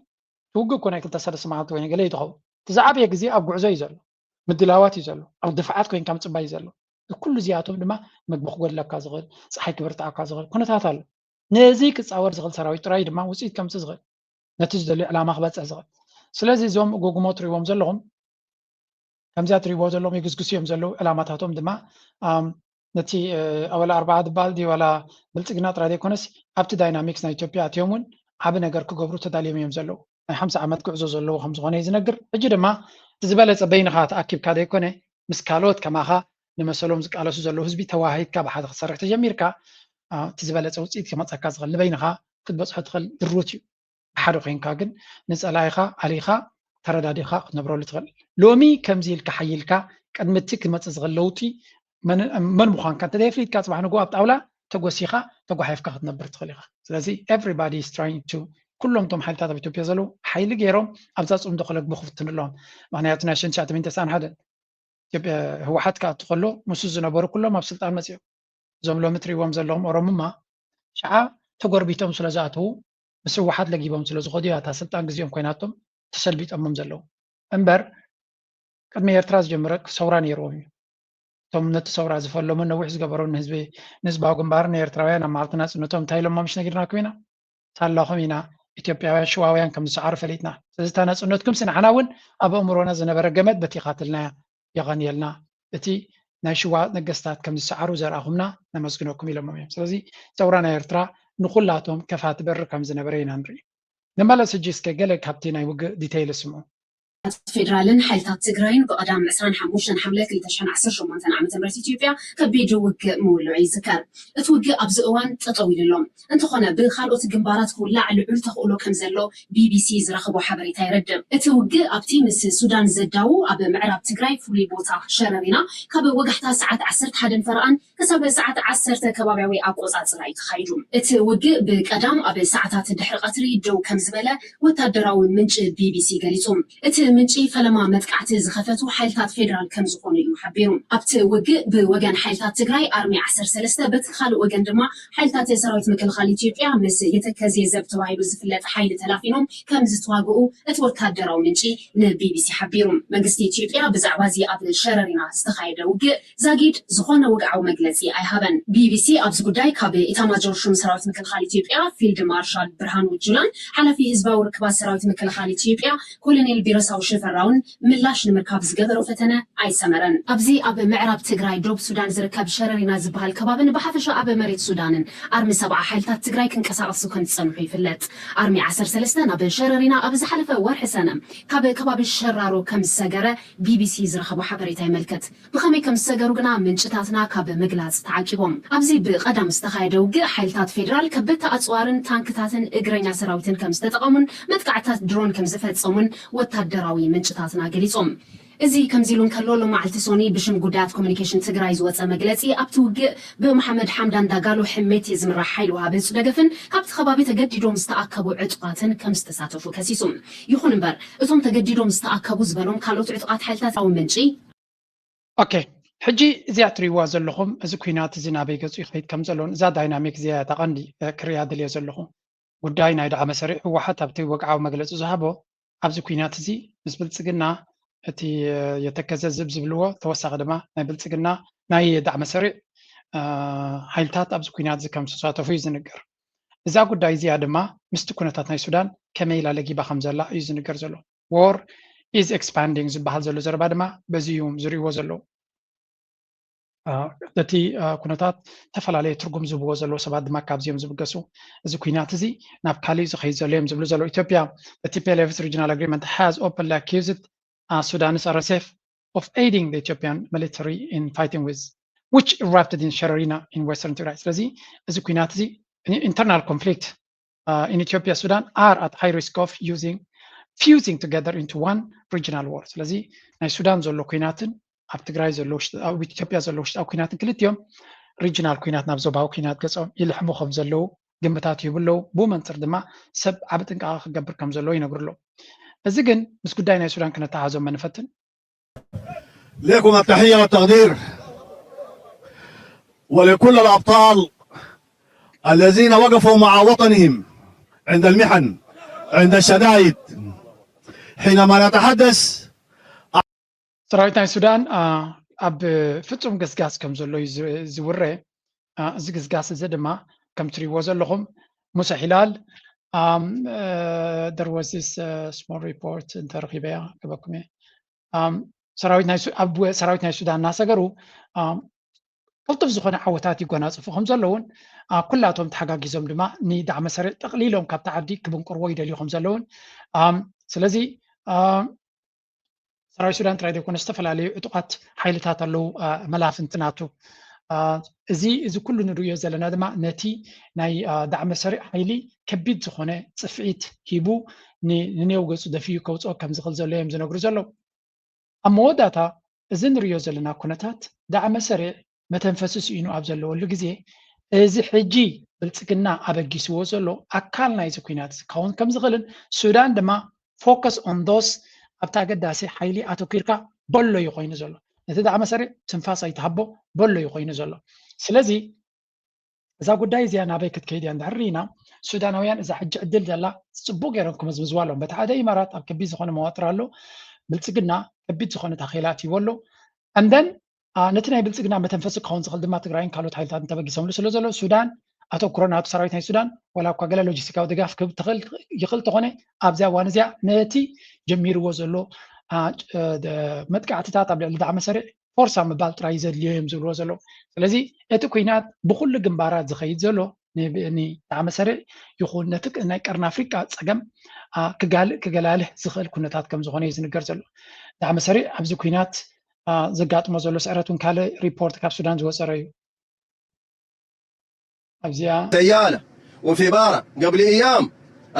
ትውግእ እኮ ናይ ክልተ ሰለስተ መዓልቲ ወይ ገለ ይትኸውን። እቲ ዝዓበየ ግዜ ኣብ ጉዕዞ እዩ ዘሎ፣ ምድላዋት እዩ ዘሎ፣ ኣብ ድፍዓት ኮይንካ ምፅባይ እዩ ዘሎ። ኩሉ እዚኣቶም ድማ ምግቢ ክጎድለካ ዝኽእል፣ ፀሓይ ክብርትዓካ ዝኽእል ኩነታት ኣሎ። ነዚ ክፃወር ዝኽእል ሰራዊት ጥራይ ድማ ውፅኢት ከምፅእ ዝኽእል፣ ነቲ ዝደልዮ ዕላማ ክበፅሕ ዝኽእል። ስለዚ እዞም ጎጉሞ ትሪእዎም ዘለኹም ከምዚኣ ትሪእዎ ዘለኹም ይግስግሱ እዮም ዘለዉ። ዕላማታቶም ድማ ነቲ ወላ ኣርባዓ ዝበሃል ድዩ ዋላ ብልፅግና ጥራይ ዘይኮነስ ኣብቲ ዳይናሚክስ ናይ ኢትዮጵያ ኣትዮም እውን ዓቢ ነገር ክገብሩ ተዳልዮም እዮም ዘለዉ። ናይ ሓምሳ ዓመት ጉዕዞ ዘለዎ ከም ዝኾነ እዩ ዝነግር። ሕጂ ድማ እቲ ዝበለፀ በይንኻ ተኣኪብካ ዘይኮነ ምስ ካልኦት ከማኻ ንመሰሎም ዝቃለሱ ዘለዉ ህዝቢ ተዋሃሂድካ ብሓደ ክትሰርሕ ተጀሚርካ እቲ ዝበለፀ ውፅኢት ክመፀካ ዝኽእል ንበይንኻ ክትበፅሖ ትኽእል ድሩት እዩ። ብሓደ ኮይንካ ግን ንፀላኢኻ ኣሊኻ ተረዳዲኻ ክትነብረሉ ትኽእል። ሎሚ ከምዚ ኢልካ ሓይልካ ቅድሚ እቲ ክመፅእ ዝኽእል ለውጢ መን ምዃንካ እንተዘይፍሊጥካ ፅባሕ ንግሆ ኣብ ጣውላ ተጎሲኻ ተጓሒፍካ ክትነብር ትኽእል ኢኻ። ስለዚ everybody is trying to ኩሎም እቶም ሓይልታት ኣብ ኢትዮጵያ ዘለዉ ሓይሊ ገይሮም ኣብዛ ፅምዶ ክለግቡ ክፍትኑ ኣለዎም። ምክንያቱ ናይ ሽሕን ትሽዓተ ሚእትን ተስዓን ሓደን ኢትዮጵያ ህወሓት ክኣቱ ከሎ ምስኡ ዝነበሩ ኩሎም ኣብ ስልጣን መፂኦም። እዞም ሎሚ ትሪእዎም ዘለኹም ኦሮሙማ ሽዓ ተጎርቢቶም ስለ ዝኣተዉ ምስ ህወሓት ለጊቦም ስለ ዝኸዱ እያ እታ ስልጣን ግዜኦም ኮይናቶም ተሰልቢጦሞም ዘለዉ እምበር ቅድሚ ኤርትራ ዝጀመረ ሰውራ ነይርዎም እዩ። እቶም ነቲ ሰውራ ዝፈለሙን ነዊሕ ዝገበሩን ንህዝቢ ንህዝባዊ ግንባርን ንኤርትራውያን ኣብ መዓልቲ ናጽነቶም እንታይ ኢሎሞ ምሽ ነጊርናኩም ኢና? ሳላኹም ኢና ኢትዮጵያውያን ሽዋውያን ከም ዝሰዓሩ ፈሊጥና። ስለዚ እታ ናጽነትኩም ስንዓና እውን ኣብ ኣእምሮና ዝነበረ ገመድ በቲኻትልና እያ። የቐንየልና። እቲ ናይ ሽዋ ነገስታት ከም ዝሰዓሩ ዘርኣኹምና ነመስግነኩም ኢሎሞም እዮም። ስለዚ ሰውራ ናይ ኤርትራ ንኹላቶም ከፋቲ በር ከም ዝነበረ ኢና ንርኢ። ንመለስ ሕጂ እስከ ገለ ካብቲ ናይ ውግእ ዲተይል ስምዑ። ፌደራልን ሓይልታት ትግራይን ብቐዳም ዕስራን ሓሙሽተን ሓምለ ክልተ ሽሕን ዓሰርተ ሸሞንተን ዓመተ ምህረት ኢትዮጵያ ከቢድ ውግእ ምውልዑ ይዝከር። እቲ ውግእ ኣብዚ እዋን ጠጠው ኢሉ ኣሎ። እንተኾነ ብኻልኦት ግንባራት ክውላዕ ልዑል ተኽእሎ ከም ዘሎ ቢቢሲ ዝረኸቦ ሓበሬታ የረድእ። እቲ ውግእ ኣብቲ ምስ ሱዳን ዘዳዉ ኣብ ምዕራብ ትግራይ ፍሉይ ቦታ ሸረሪና ካብ ወጋሕታ ሰዓት ዓሰርተ ሓደን ፈረቓን ክሳብ ሰዓት ዓሰርተ ከባብያዊ ኣቆጻጽራ እዩ ተኻይዱ። እቲ ውግእ ብቀዳም ኣብ ሰዓታት ድሕሪ ቀትሪ ደው ከም ዝበለ ወታደራዊ ምንጪ ቢቢሲ ገሊጹ። እቲ ምንጪ ፈለማ መጥቃዕቲ ዝኸፈቱ ሓይልታት ፌደራል ከም ዝኾኑ እዩ ሓቢሩ። ኣብቲ ውግእ ብወገን ሓይልታት ትግራይ ኣርሚ ዓሰርተ ሰለስተ በቲ ካልእ ወገን ድማ ሓይልታት ሰራዊት ምክልኻል ኢትዮጵያ ምስ የተከዜ ዘብ ተባሂሉ ዝፍለጥ ሓይሊ ተላፊኖም ከም ዝተዋግኡ እቲ ወታደራዊ ምንጪ ንቢቢሲ ሓቢሩ። መንግስቲ ኢትዮጵያ ብዛዕባ እዚ ኣብ ሸረሪና ዝተኻየደ ውግእ ዛጊድ ዝኾነ ወግዓዊ መግለጺ ኣይሃበን። ቢቢሲ ኣብዚ ጉዳይ ካብ ኢታማጆር ሹም ሰራዊት ምክልኻል ኢትዮጵያ ፊልድ ማርሻል ብርሃኑ ጁላን ሓላፊ ህዝባዊ ርክባት ሰራዊት ምክልኻል ኢትዮጵያ ኮሎኔል ቢረሳው ሽፈራውን ምላሽ ንምርካብ ዝገበሮ ፈተነ ኣይሰመረን። ኣብዚ ኣብ ምዕራብ ትግራይ ዶብ ሱዳን ዝርከብ ሸረሪና ዝበሃል ከባብን ብሓፈሻ ኣብ መሬት ሱዳንን ኣርሚ ሰብዓ ሓይልታት ትግራይ ክንቀሳቐሱ ከም ዝጸንሑ ይፍለጥ። ኣርሚ ዓሰርተ ሰለስተ ናብ ሸረሪና ኣብ ዝሓለፈ ወርሒ ሰነ ካብ ከባቢ ሸራሮ ከም ዝሰገረ ቢቢሲ ዝረኸቦ ሓበሬታ የመልክት። ብኸመይ ከም ዝሰገሩ ግና ምንጭታትና ካብ ምግላጽ ተዓቂቦም። ኣብዚ ብቐዳም ዝተኻየደ ውግእ ሓይልታት ፌደራል ከበድቲ ኣጽዋርን ታንክታትን እግረኛ ሰራዊትን ከም ዝተጠቐሙን መጥቃዕታት ድሮን ከም ዝፈጸሙን ወታደራዊ ምንጭታትና ገሊጾም። እዚ ከምዚ ኢሉ እንከሎ ሎማዓልቲ ሶኒ ብሽም ጉዳያት ኮሚኒኬሽን ትግራይ ዝወፀ መግለፂ ኣብቲ ውግእ ብመሓመድ ሓምዳን ዳጋሎ ሕሜቲ ዝምራሕ ሓይሊ ወሃቢ ህፁ ደገፍን ካብቲ ከባቢ ተገዲዶም ዝተኣከቡ ዕጡቓትን ከም ዝተሳተፉ ከሲሱ። ይኹን እምበር እቶም ተገዲዶም ዝተኣከቡ ዝበሎም ካልኦት ዕጡቓት ሓይልታት ኣዊ ምንጪ ኦኬ፣ ሕጂ እዚኣ ትሪእዋ ዘለኹም እዚ ኩናት እዚ ናበይ ገፁ ይኸይድ ከም ዘሎን እዛ ዳይናሚክ እዚኣ እያ እታ ቀንዲ ክሪኣ ደልየ ዘለኹ። ጉዳይ ናይ ዳዕመ ሰሪዕ ህወሓት ኣብቲ ወግዓዊ መግለፂ ዝሃቦ ኣብዚ ኩናት እዚ ምስ ብልጽግና እቲ የተከዘ ዝብ ዝብልዎ ተወሳኺ ድማ ናይ ብልጽግና ናይ ዳዕመ ሰሪዕ ሓይልታት ኣብዚ ኩናት እዚ ከም ዝተሳተፉ እዩ ዝንገር። እዛ ጉዳይ እዚኣ ድማ ምስቲ ኩነታት ናይ ሱዳን ከመይ ኢላ ለጊባ ከም ዘላ እዩ ዝንገር ዘሎ። War is expanding ዝበሃል ዘሎ ዘረባ ድማ በዚ እዮም ዝርእይዎ ዘለዉ። እቲ ኩነታት ዝተፈላለየ ትርጉም ዝብዎ ዘለዉ ሰባት ድማ ካብዚ እዮም ዝብገሱ። እዚ ኩናት እዚ ናብ ካሊእ ዝኸይድ ዘሎ እዮም ዝብሉ ዘለዉ። ኢትዮጵያ፣ the T P L F's regional agreement has openly accused Sudanese R S F of aiding the Ethiopian military in fighting with which erupted in Shararina in western Tigray። ስለዚ እዚ ኩናት እዚ internal conflict in Ethiopia Sudan are at high risk of using fusing together into one regional war። ስለዚ ናይ ሱዳን ዘሎ ኩናትን ኣብ ትግራይ ዘሎ ኣብ ኢትዮጵያ ዘሎ ውሽጣዊ ኩናትን ክልቲኦም regional ኩናት ናብ ዞባዊ ኩናት ገጾም ይልሕሙ ከም ዘለዉ ግምታት ይህቡ ኣለዉ። ብኡ መንፅር ድማ ሰብ ዓቢ ጥንቃቐ ክገብር ከም ዘለዎ ይነግሩ ኣለዉ። እዚ ግን ምስ ጉዳይ ናይ ሱዳን ክነተሓዞ እሞ ንፈትን። لكم التحية والتقدير ولكل الأبطال الذين وقفوا مع وطنهم عند المحن، عند الشدائد. حينما نتحدث ሰራዊት ናይ ሱዳን ኣብ ፍጹም ገስጋስ ከም ዘሎ እዩ ዝውረ። እዚ ግስጋስ እዚ ድማ ከም ትሪእዎ ዘለኹም ሙሳ ሒላል there was this small report እንተረኺበያ ክበኩም እየ። ሰራዊት ናይ ሱዳን እናሰገሩ ቅልጡፍ ዝኾነ ዓወታት ይጎናፅፉ ከም ዘለውን ኩላቶም ተሓጋጊዞም ድማ ንዳዕመ ሰሪዕ ጠቕሊሎም ካብቲ ዓዲ ክብንቅርዎ ይደልዩ ከም ዘለውን ስለዚ ሰራዊት ሱዳን ጥራይ ዘይኮነ ዝተፈላለዩ ዕጡቓት ሓይልታት ኣለዉ መላፍንቲ ናቱ። እዚ እዚ ኩሉ ንርእዮ ዘለና ድማ ነቲ ናይ ዳዕመ ሰሪዕ ሓይሊ ከቢድ ዝኾነ ፅፍዒት ሂቡ ንኔው ገፁ ደፊኡ ከውፅኦ ከም ዝኽእል ዘሎ እዮም ዝነግሩ ዘለዉ። ኣብ መወዳእታ እዚ ንርእዮ ዘለና ኩነታት ዳዕመ ሰሪዕ መተንፈሲ ስኢኑ ኣብ ዘለወሉ ግዜ እዚ ሕጂ ብልፅግና ኣበጊስዎ ዘሎ ኣካል ናይዚ ኩናት ክኸውን ከም ዝኽእልን ሱዳን ድማ focus on those ኣብቲ ኣገዳሲ ሓይሊ ኣተኲርካ በሎ እዩ ኮይኑ ዘሎ። ነቲ ዳዕመ ሰሪዕ ትንፋስ ኣይትሃቦ በሎ እዩ ኮይኑ ዘሎ። ስለዚ እዛ ጉዳይ እዚኣ ናበይ ክትከይድ እያ እንድሕር ርኢና ሱዳናውያን እዛ ሕጂ ዕድል ዘላ ፅቡቅ ገይሮም ክምዝምዝዋ ኣለዎም። በቲ ሓደ ኢማራት ኣብ ከቢድ ዝኾነ መዋጥር ኣሎ። ብልፅግና ከቢድ ዝኾነ ታኼላ ኣትይዎ ኣሎ። And then ነቲ ናይ ብልፅግና መተንፈሲ ክኸውን ዝኽእል ድማ ትግራይን ካልኦት ሓይልታትን ተበጊሶምሉ ስለ ዘሎ ሱዳን ኣተኩሮ ናቱ ሰራዊት ናይ ሱዳን ዋላ እኳ ገለ ሎጂስቲካዊ ድጋፍ ክህብ ትኽእል ይኽእል ተኾነ ኣብዚኣ እዋን እዚኣ ነቲ ጀሚርዎ ዘሎ መጥቃዕትታት ኣብ ልዕሊ ዳዕመ ሰሪዕ ፎርሳ ምባል ጥራይ ዘድልዮ እዮም ዝብልዎ ዘለዉ። ስለዚ እቲ ኩናት ብኩሉ ግንባራት ዝኸይድ ዘሎ ንዳዕመ ሰሪዕ ይኹን ነቲ ናይ ቀርኒ ኣፍሪቃ ፀገም ክጋልእ ክገላልህ ዝኽእል ኩነታት ከም ዝኾነ እዩ ዝንገር ዘሎ። ዳዕመ ሰሪዕ ኣብዚ ኩናት ዘጋጥሞ ዘሎ ስዕረት እውን ካልእ ሪፖርት ካብ ሱዳን ዝወፀረ እዩ። ኣብዚኣ سيالة وفي بارة قبل أيام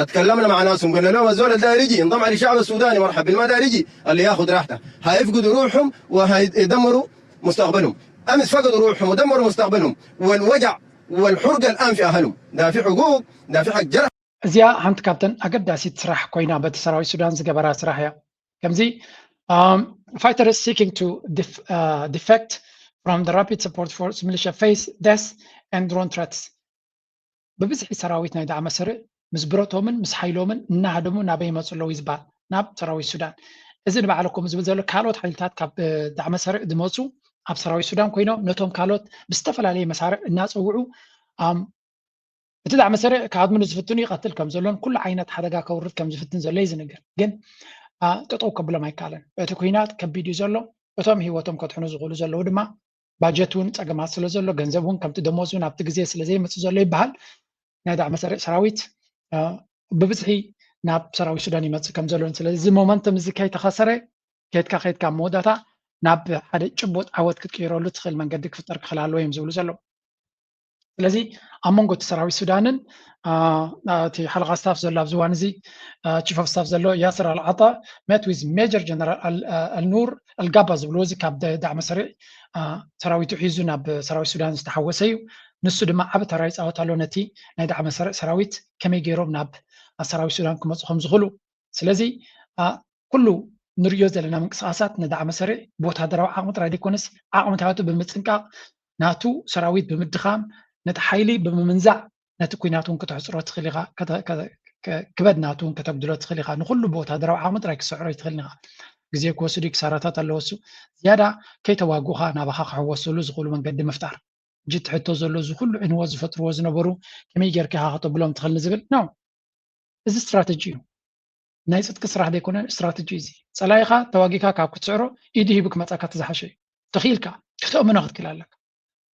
اتكلمنا مع ناسهم قلنا لهم الزول اللي داير يجي ينضم على الشعب السوداني مرحب باللي ما داير يجي اللي ياخذ راحته هيفقدوا روحهم وهيدمروا مستقبلهم. أمس فقدوا روحهم ودمروا مستقبلهم والوجع والحرقة الآن في أهلهم. ده في حقوق، ده في حق جرح. እዚኣ ሓንቲ ካብተን ኣገዳሲት ስራሕ ኮይና በቲ ሰራዊት ሱዳን ዝገበራ ስራሕ እያ። ከምዚ fighters seeking to defect from the rapid support force militia face death and drone threats። ብብዝሒ ሰራዊት ናይ ዳዕመ ሰሪዕ ምስ ብረቶምን ምስ ሓይሎምን እናሃደሙ ናበይ ይመፁ ኣለዉ እዩ ዝበሃል ናብ ሰራዊት ሱዳን። እዚ ንባዕሉ ከምኡ ዝብል ዘሎ ካልኦት ሓይልታት ካብ ዳዕመ ሰሪዕ ዝመፁ ኣብ ሰራዊት ሱዳን ኮይኖም ነቶም ካልኦት ብዝተፈላለየ መሳርዕ እናፀውዑ እቲ ዳዕመ ሰሪዕ ክሃድሙ ንዝፍትኑ ይቐትል ከም ዘሎን ኩሉ ዓይነት ሓደጋ ከውርድ ከም ዝፍትን ዘሎ እዩ ዝንገር። ግን ጠጠው ከብሎም ኣይከኣለን። እቲ ኩናት ከቢድ እዩ ዘሎ። እቶም ህይወቶም ከድሕኑ ዝኽእሉ ዘለዉ ድማ ባጀት እውን ፀገማት ስለ ዘሎ ገንዘብ እውን ከምቲ ደሞዝ እውን ኣብቲ ግዜ ስለ ዘይመፅእ ዘሎ ይበሃል። ናይ ዳዕመ ሰሪዕ ሰራዊት ብብዝሒ ናብ ሰራዊት ሱዳን ይመፅእ ከም ዘሎን ስለዚ እዚ ሞመንተም እዚ ከይተኸሰረ ከይድካ ከይድካ ኣብ መወዳእታ ናብ ሓደ ጭቡጥ ዓወት ክትቅይረሉ ትኽእል መንገዲ ክፍጠር ክኽእል ኣለዎ እዮም ዝብሉ ዘለዉ። ስለዚ ኣብ መንጎ እቲ ሰራዊት ሱዳንን እቲ ሓለቓ ስታፍ ዘሎ ኣብዚ እዋን እዚ ቺፍ ኦፍ ስታፍ ዘሎ ያስር ኣልዓጣ met with major general ኣልኑር ኣልጋባ ዝብልዎ እዚ ካብ ዳዕመ ሰሪዕ ሰራዊቱ ሒዙ ናብ ሰራዊት ሱዳን ዝተሓወሰ እዩ። ንሱ ድማ ዓቢ ተራ ይፃወት ኣሎ ነቲ ናይ ዳዕመ ሰሪዕ ሰራዊት ከመይ ገይሮም ናብ ሰራዊት ሱዳን ክመፁ ከም ዝኽእሉ ስለዚ ኩሉ ንርእዮ ዘለና ምንቅስቃሳት ንዳዕመ ሰሪዕ ብወታደራዊ ዓቕሚ ጥራይ ዘይኮነስ ዓቕምታቱ ብምፅንቃቕ ናቱ ሰራዊት ብምድኻም ነቲ ሓይሊ ብምምንዛዕ ነቲ ኩናት እውን ክትሕፅሮ ትኽእል ኢኻ ክበድ ናቱ እውን ከተጉድሎ ትኽእል ኢኻ። ንኩሉ ብወታደራዊ ዓቕሚ ጥራይ ክስዕሮ ኣይትኽእልን ኢኻ። ግዜ ክወስድ እዩ፣ ክሳራታት ኣለዎ። እሱ ዝያዳ ከይተዋጉኻ ናባኻ ክሕወሱሉ ዝኽእሉ መንገዲ ምፍጣር። ሕጂ እቲ ሕቶ ዘሎ፣ እዚ ኩሉ ዕንወት ዝፈጥርዎ ዝነበሩ ከመይ ጌርካ ኢኻ ከተብሎም ትኽእል ንዝብል ነው። እዚ ስትራተጂ እዩ። ናይ ጽድቂ ስራሕ ዘይኮነ ስትራተጂ እዩ። እዚ ጸላኢኻ ተዋጊኻ ካብ ክትስዕሮ ኢዱ ሂቡ ክመጻካ እቲ ዝሓሸ እዩ። ተኽኢልካ ክትእምኖ ክትክእል ኣለካ።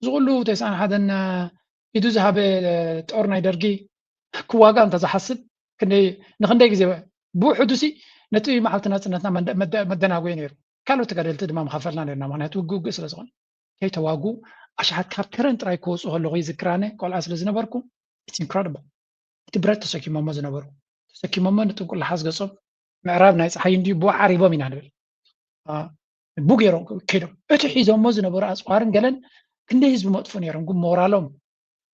እዚ ኩሉ ተስዓን ሓደን ኢዱ ዝሃበ ጦር ናይ ደርጊ ክዋጋእ እንተ ዝሓስብ ክንደይ ንክንደይ ግዜ ብውሕዱ ሲ ነቲ መዓልቲ ናጽነትና መደ- መደ- መደናጎየ ነይሩ። ካልኦት ተጋደልቲ ድማ ምኸፈልና ነርና፣ ምክንያቱ ውግእ ውግእ ስለ ዝኾነ። ከይተዋጉ ኣሽሓት ካብ ከረን ጥራይ ክወፁ ከለኹ ይዝክራነ፣ ቆልዓ ስለ ዝነበርኩ። It's incredible። እቲ ብረት ተሰኪሞሞ ዝነበሩ፣ ተሰኪሞሞ ንጥንቁላሓዝ ገጾም ምዕራብ ናይ ፀሓይ እንድዩ ብዋ ዓሪቦም ኢና ንብል። ቡ ገይሮም ከይዶም፣ እቲ ሒዞሞ ዝነበሩ ኣፅዋርን ገለን ክንደይ ህዝቢ መጥፉ ነይሮም፣ ግን ሞራሎም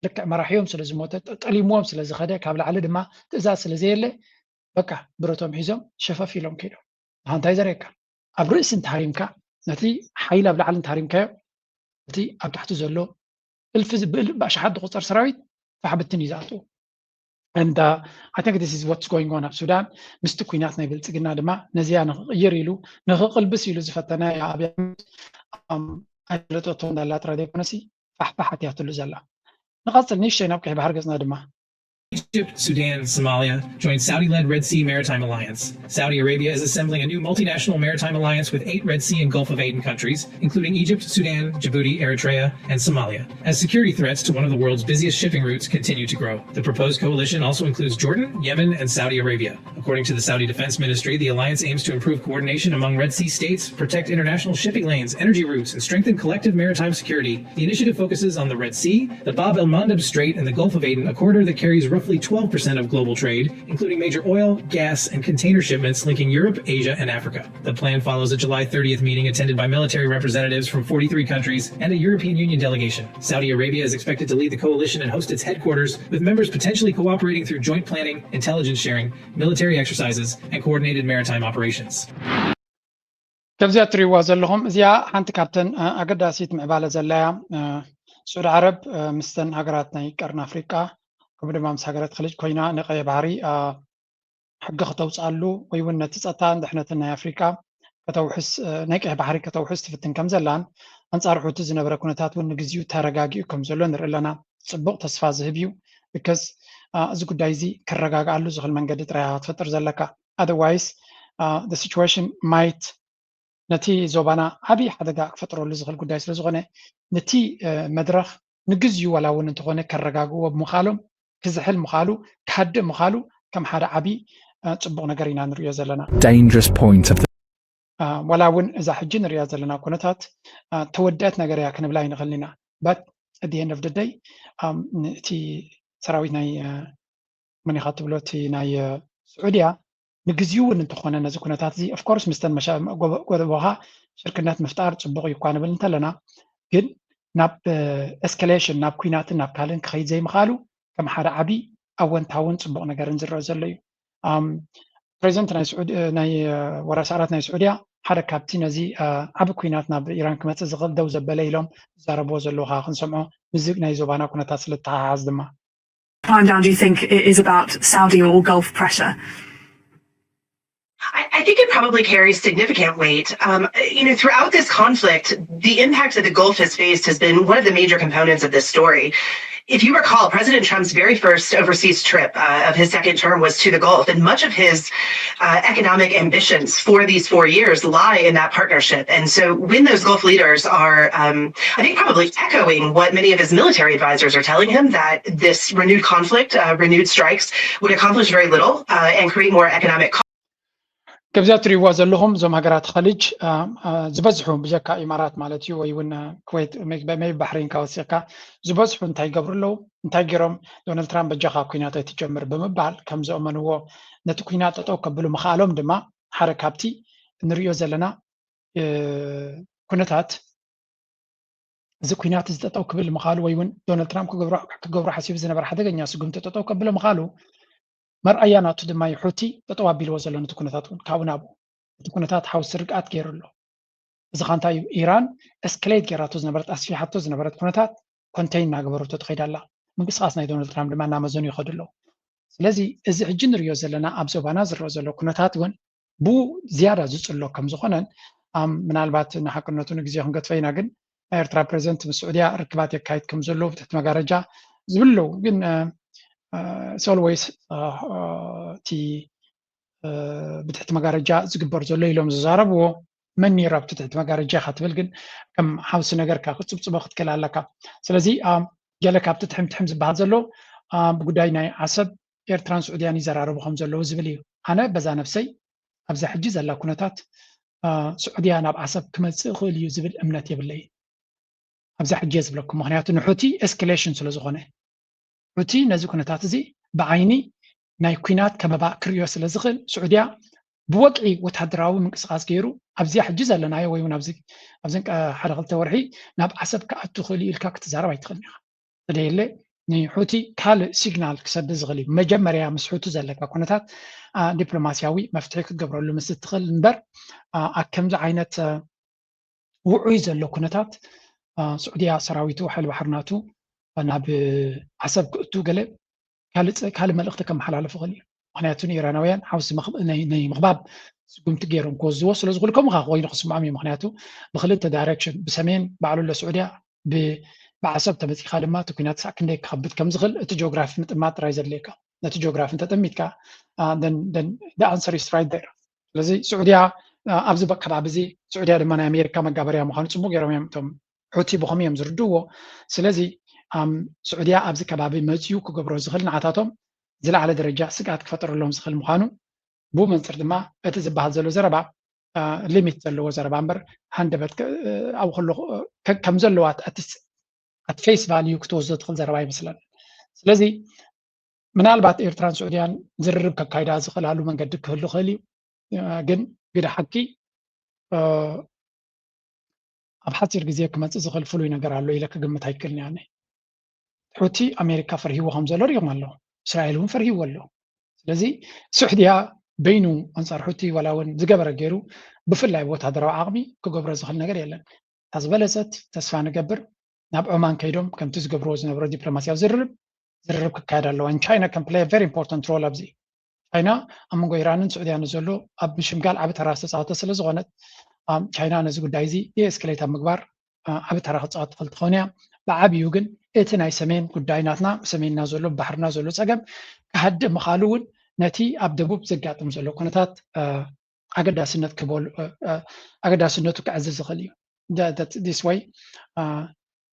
ልክዕ መራሒኦም ስለ ዝሞተ፣ ጠ- ጠሊምዎም ስለ ዝኸደ፣ ካብ ላዕሊ ድማ ትእዛዝ ስለ ዘየለ፣ በቃ ብረቶም ሒዞም ሸፈፍ ኢሎም ከይዶም። ንኻ እንታይ ዘርእየካ? ኣብ ርእሲ እንተሃሪምካ፣ ነቲ ሓይል ኣብ ላዕሊ እንተሃሪምካዮ፣ እቲ ኣብ ታሕቲ ዘሎ እልፊ ዝ- ብእል- ብኣሽሓት ዝቁፀር ሰራዊት ፋሕ ብትን እዩ ዝኣትዎ። And uh, I think this is what's going on ኣብ ሱዳን። ምስቲ ኩናት ናይ ብልፅግና ድማ ነዚኣ ንክቕይር ኢሉ፣ ንክቕልብስ ኢሉ ዝፈተነ ኣብይ ኣሕመድ፣ um፣ ኣይፈለጠቶ እንዳላ ጥራይ ዘይኮነሲ ፋሕፋሕ ኣትያትሉ ዘላ። ንቐፅል፣ ንእሽተይ ናብ ቀይሕ ባሕሪ ገፅና ድማ። Egypt, Sudan, and Somalia joined Saudi led Red Sea Maritime Alliance. Saudi Arabia is assembling a new multinational maritime alliance with eight Red Sea and Gulf of Aden countries, including Egypt, Sudan, Djibouti, Eritrea, and Somalia, as security threats to one of the world's busiest shipping routes continue to grow. The proposed coalition also includes Jordan, Yemen, and Saudi Arabia. According to the Saudi Defense Ministry, the alliance aims to improve coordination among Red Sea states, protect international shipping lanes, energy routes, and strengthen collective maritime security. The initiative focuses on the Red Sea, the Bab el Mandeb Strait, and the Gulf of Aden, a corridor that carries roughly twelve percent of global trade, including major oil, gas, and container shipments linking Europe, Asia, and Africa. The plan follows a July thirtieth meeting attended by military representatives from forty-three countries and a European Union delegation. Saudi Arabia is expected to lead the coalition and host its headquarters, with members potentially cooperating through joint planning, intelligence sharing, military exercises, and coordinated maritime operations. ከምዚኣ እትሪእዋ ዘለኹም፣ እዚኣ ሓንቲ ካብተን እ፣ ኣገዳሲት ምዕባለ ዘለያ እ፣ ስዑዲ ዓረብ እ፣ ምስተን ሃገራት ናይ ቀርኒ ኣፍሪቃ፣ ከምኡ ድማ ምስ ሃገራት ኸሊጅ ኮይና ንቀይሕ ባሕሪ እ፣ ሕጊ ከተውፅኣሉ ወይ እውን ነቲ ፀጥታን ድሕነትን ናይ ኣፍሪቃ ከተውሕስ እ፣ ናይ ቀይሕ ባሕሪ ከተውሕስ ትፍትን ከም ዘላን፣ ኣንፃር ሑቲ ዝነበረ ኩነታት እውን ንግዚኡ ተረጋጊኡ ከም ዘሎ ንርኢ ኣለና። ፅቡቅ ተስፋ ዝህብ እዩ። ብከስ እዚ ጉዳይ እዚ ክረጋግኣሉ ዝኽእል መንገዲ ጥራይ ኢኻ ክትፈጥር ዘለካ። Otherwise the situation might ነቲ ዞባና ዓብዪ ሓደጋ ክፈጥረሉ ዝኽእል ጉዳይ ስለ ዝኾነ፣ ነቲ መድረኽ ንግዚኡ ዋላ እውን እንተኾነ ከረጋግእዎ ብምኻሎም፣ ክዝሕል ምኻሉ፣ ክሃድእ ምኻሉ ከም ሓደ ዓብዪ ፅቡቕ ነገር ኢና ንርእዮ ዘለና። Dangerous point of the ዋላ እውን እዛ ሕጂ ንሪኣ ዘለና ኩነታት ተወደአት ነገር እያ ክንብላ ኣይንኽእልን ኢና። But at the end of the day እቲ ሰራዊት ናይ መን ኢኻ ትብሎ፣ እቲ ናይ ስዑድያ ንግዚኡ እውን እንተኾነ ነዚ ኩነታት እዚ፣ of course፣ ምስተን ጎቦኻ ሽርክነት ምፍጣር ፅቡቅ እዩ እኳ ንብል እንተለና፣ ግን ናብ escalation፣ ናብ ኩናትን ናብ ካልእን ክኸይድ ዘይምኻሉ ከም ሓደ ዓብዪ ኣወንታውን ፅቡቅ ነገርን ዝረአ ዘሎ እዩ። ፕሬዚደንት ናይ ወራስ ዓራት ናይ ስዑድያ ሓደ ካብቲ ነዚ ዓቢ ኩናት ናብ ኢራን ክመፅእ ዝኽእል ደው ዘበለ ኢሎም ዝዛረብዎ ዘለዉ ከዓ ክንሰምዖ ምስዚ ናይ ዞባና ኩነታት ስለተሓሓዝ ድማ Prime Down, do you think it is about Saudi or Gulf pressure? I, I think it probably carries significant weight. Um, you know, throughout this conflict, the impact that the Gulf has faced has been one of the major components of this story. If you recall, President Trump's very first overseas trip uh, of his second term was to the Gulf, and much of his uh, economic ambitions for these four years lie in that partnership. And so, when those Gulf leaders are, um, I think, probably echoing what many of his military advisors are telling him, that this renewed conflict, uh, renewed strikes, would accomplish very little uh, and create more economic ከምዚኣ ትሪእዋ ዘለኹም እዞም ሃገራት ኸሊጅ ዝበዝሑ ብጀካ ኢማራት ማለት እዩ ወይ እውን ኩዌት መይ ባሕሬን ካወሲኽካ ዝበዝሑ እንታይ ይገብሩ ኣለዉ እንታይ ገይሮም ዶናልድ ትራምፕ በጃኻ ኩናት ኣይትጀምር ብምባል ከም ዘእመንዎ ነቲ ኩናት ጠጠው ከብሉ ምኽኣሎም ድማ ሓደ ካብቲ ንሪኦ ዘለና ኩነታት እዚ ኩናት እዚ ጠጠው ክብል ምኻሉ ወይ እውን ዶናልድ ትራምፕ ክገብሮ ሓሲቡ ዝነበረ ሓደገኛ ስጉምቲ ጠጠው ከብሎ ምኻሉ መርኣያ ናቱ ድማ እዩ። ሑቲ ጠጠው ኣቢልዎ ዘሎ ነቲ ኩነታት እውን ካብኡ ናብኡ እቲ ኩነታት ሓውሲ ርግኣት ገይሩ ኣሎ። እዚ ኻ እንታይ እዩ? ኢራን እስክሌት ገይራቶ ዝነበረት ኣስፊሓቶ ዝነበረት ኩነታት ኮንቴይን እናገበረቶ ትኸይድ ኣላ። ምንቅስቃስ ናይ ዶናልድ ትራምፕ ድማ እናመዘኑ ይኸዱ ኣለዉ። ስለዚ እዚ ሕጂ ንሪኦ ዘለና ኣብ ዞባና ዝረአ ዘሎ ኩነታት እውን ብኡ ዝያዳ ዝፅሎ ከም ዝኾነን ምናልባት ንሓቅነቱ ንግዜ ክንገድፎ ኢና፣ ግን ናይ ኤርትራ ፕሬዚደንት ምስ ስዑድያ ርክባት የካይድ ከም ዘሎ ብትሕቲ መጋረጃ ዝብለው ግን ሶልወይስ እቲ ብትሕቲ መጋረጃ ዝግበር ዘሎ ኢሎም ዝዛረብዎ መን ነይሩ ኣብቲ ትሕቲ መጋረጃ ኢኻ ትብል ግን ከም ሓውሲ ነገርካ ክፅብፅቦ ክትክእል ኣለካ። ስለዚ ገለ ካብቲ ትሕም ትሕም ዝበሃል ዘሎ ብጉዳይ ናይ ዓሰብ ኤርትራን ስዑድያን ይዘራረቡ ከም ዘለዉ ዝብል እዩ። ኣነ በዛ ነብሰይ ኣብዛ ሕጂ ዘላ ኩነታት ስዑድያ ናብ ዓሰብ ክመፅእ ይኽእል እዩ ዝብል እምነት የብለይ። ኣብዛ ሕጂ እየ ዝብለኩም፣ ምክንያቱ ንሑቲ ኤስካሌሽን ስለ ዝኾነ፣ ሑቲ ነዚ ኩነታት እዚ ብዓይኒ ናይ ኲናት ከመባእ ክርእዮ ስለ ዝኽእል፣ ስዑድያ ብወግዒ ወተሃደራዊ ምንቅስቃስ ገይሩ ኣብዚኣ ሕጂ ዘለናዮ ወይ እውን ኣብዚ ኣብዘን ቀ- ሓደ ክልተ ወርሒ ናብ ዓሰብ ክኣቱ ክእል እዩ ኢልካ ክትዛረብ ኣይትኽእልን ኢኻ። ተደየለ ንሑቲ ካልእ ሲግናል ክሰድ ዝኽእል እዩ። መጀመርያ ምስ ሑቲ ዘለካ ኩነታት ዲፕሎማስያዊ መፍትሒ ክትገብረሉ ምስ እትኽእል እምበር ኣብ ከምዚ ዓይነት ውዑይ ዘሎ ኩነታት ስዑድያ ሰራዊቱ ሓይሊ ባሕሪ ናቱ ናብ ዓሰብ ክእቱ ገለ ካልእ መልእኽቲ ከመሓላልፍ ይኽእል እዩ። ምክንያቱ ንኢራናውያን ሓውሲ ናይ ምኽባብ ስጉምቲ ገይሮም ክወስድዎ ስለ ዝኽእሉ ከምኡ ከዓ ኮይኑ ክስምዖም እዩ። ምክንያቱ ብክልተ ዳይሬክሽን ብሰሜን ባዕሉ ኣሎ ስዑድያ ብዓሰብ ተመፂኻ ድማ እቲ ኩናት ሳዕ ክንደይ ክኸብድ ከም ዝኽእል እቲ ጂኦግራፊ ምጥማት ጥራይ ዘድልየካ። ነቲ ጂኦግራፊ እንተጠሚትካ the answer is right there። ስለዚ ስዑድያ ኣብዚ ከባቢ እዚ ስዑድያ ድማ ናይ ኣሜሪካ መጋበርያ ምዃኑ ፅቡቅ ገይሮም እዮም እቶም ሑቲ ብኸም እዮም ዝርድዎ። ስለዚ ስዑድያ ኣብዚ ከባቢ መፅኡ ክገብሮ ዝኽእል ንዓታቶም ዝለዓለ ደረጃ ስግኣት ክፈጠረሎም ዝኽእል ምዃኑ ብኡ መንፅር ድማ እቲ ዝበሃል ዘሎ ዘረባ ሊሚት ዘለዎ ዘረባ እምበር ሃንደበት ኣብኡ ከሎ ከም ዘለዋ at face value ክትወስዶ ትኽእል ዘረባ ኣይመስለን። ስለዚ ምናልባት ኤርትራን ስዑድያን ዝርርብ ከካይዳ ዝኽእላሉ መንገዲ ክህሉ ክእል እዩ። ግን ግደ ሓቂ ኣብ ሓፂር ግዜ ክመፅእ ዝኽእል ፍሉይ ነገር ኣሎ ኢለ ክግምት ኣይክእልን እያ። ሑቲ ኣሜሪካ ፈርሂዎ ከም ዘሎ ሪኦም ኣለዉ። እስራኤል እውን ፈርሂዎ ኣሎ። ስለዚ ስዑድያ በይኑ ኣንፃር ሑቲ ዋላ እውን ዝገበረ ገይሩ ብፍላይ ብወታደራዊ ዓቕሚ ክገብሮ ዝኽእል ነገር የለን። እታ ዝበለፀት ተስፋ ንገብር ናብ ዖማን ከይዶም ከምቲ ዝገብርዎ ዝነበረ ዲፕሎማስያዊ ዝርርብ ዝርርብ ክካየድ ኣለዎ። ቻይና can play a very important role ኣብዚ። ቻይና ኣብ መንጎ ኢራንን ስዑድያን ዘሎ ኣብ ምሽምጋል ዓቢ ተራ ዝተፃወተ ስለ ዝኾነት ቻይና ነዚ ጉዳይ እዚ ዲኤስክሌት ኣብ ምግባር ዓቢ ተራ ክትፃወት ትኽእል ትኸውን እያ። ብዓብዩ ግን እቲ ናይ ሰሜን ጉዳይ ናትና ሰሜንና ዘሎ ባሕርና ዘሎ ፀገም ክሃድእ ምኻሉ እውን ነቲ ኣብ ደቡብ ዘጋጥም ዘሎ ኩነታት ኣገዳስነት ክበሉ ኣገዳስነቱ ክዕዝዝ ዝኽእል እዩ። This way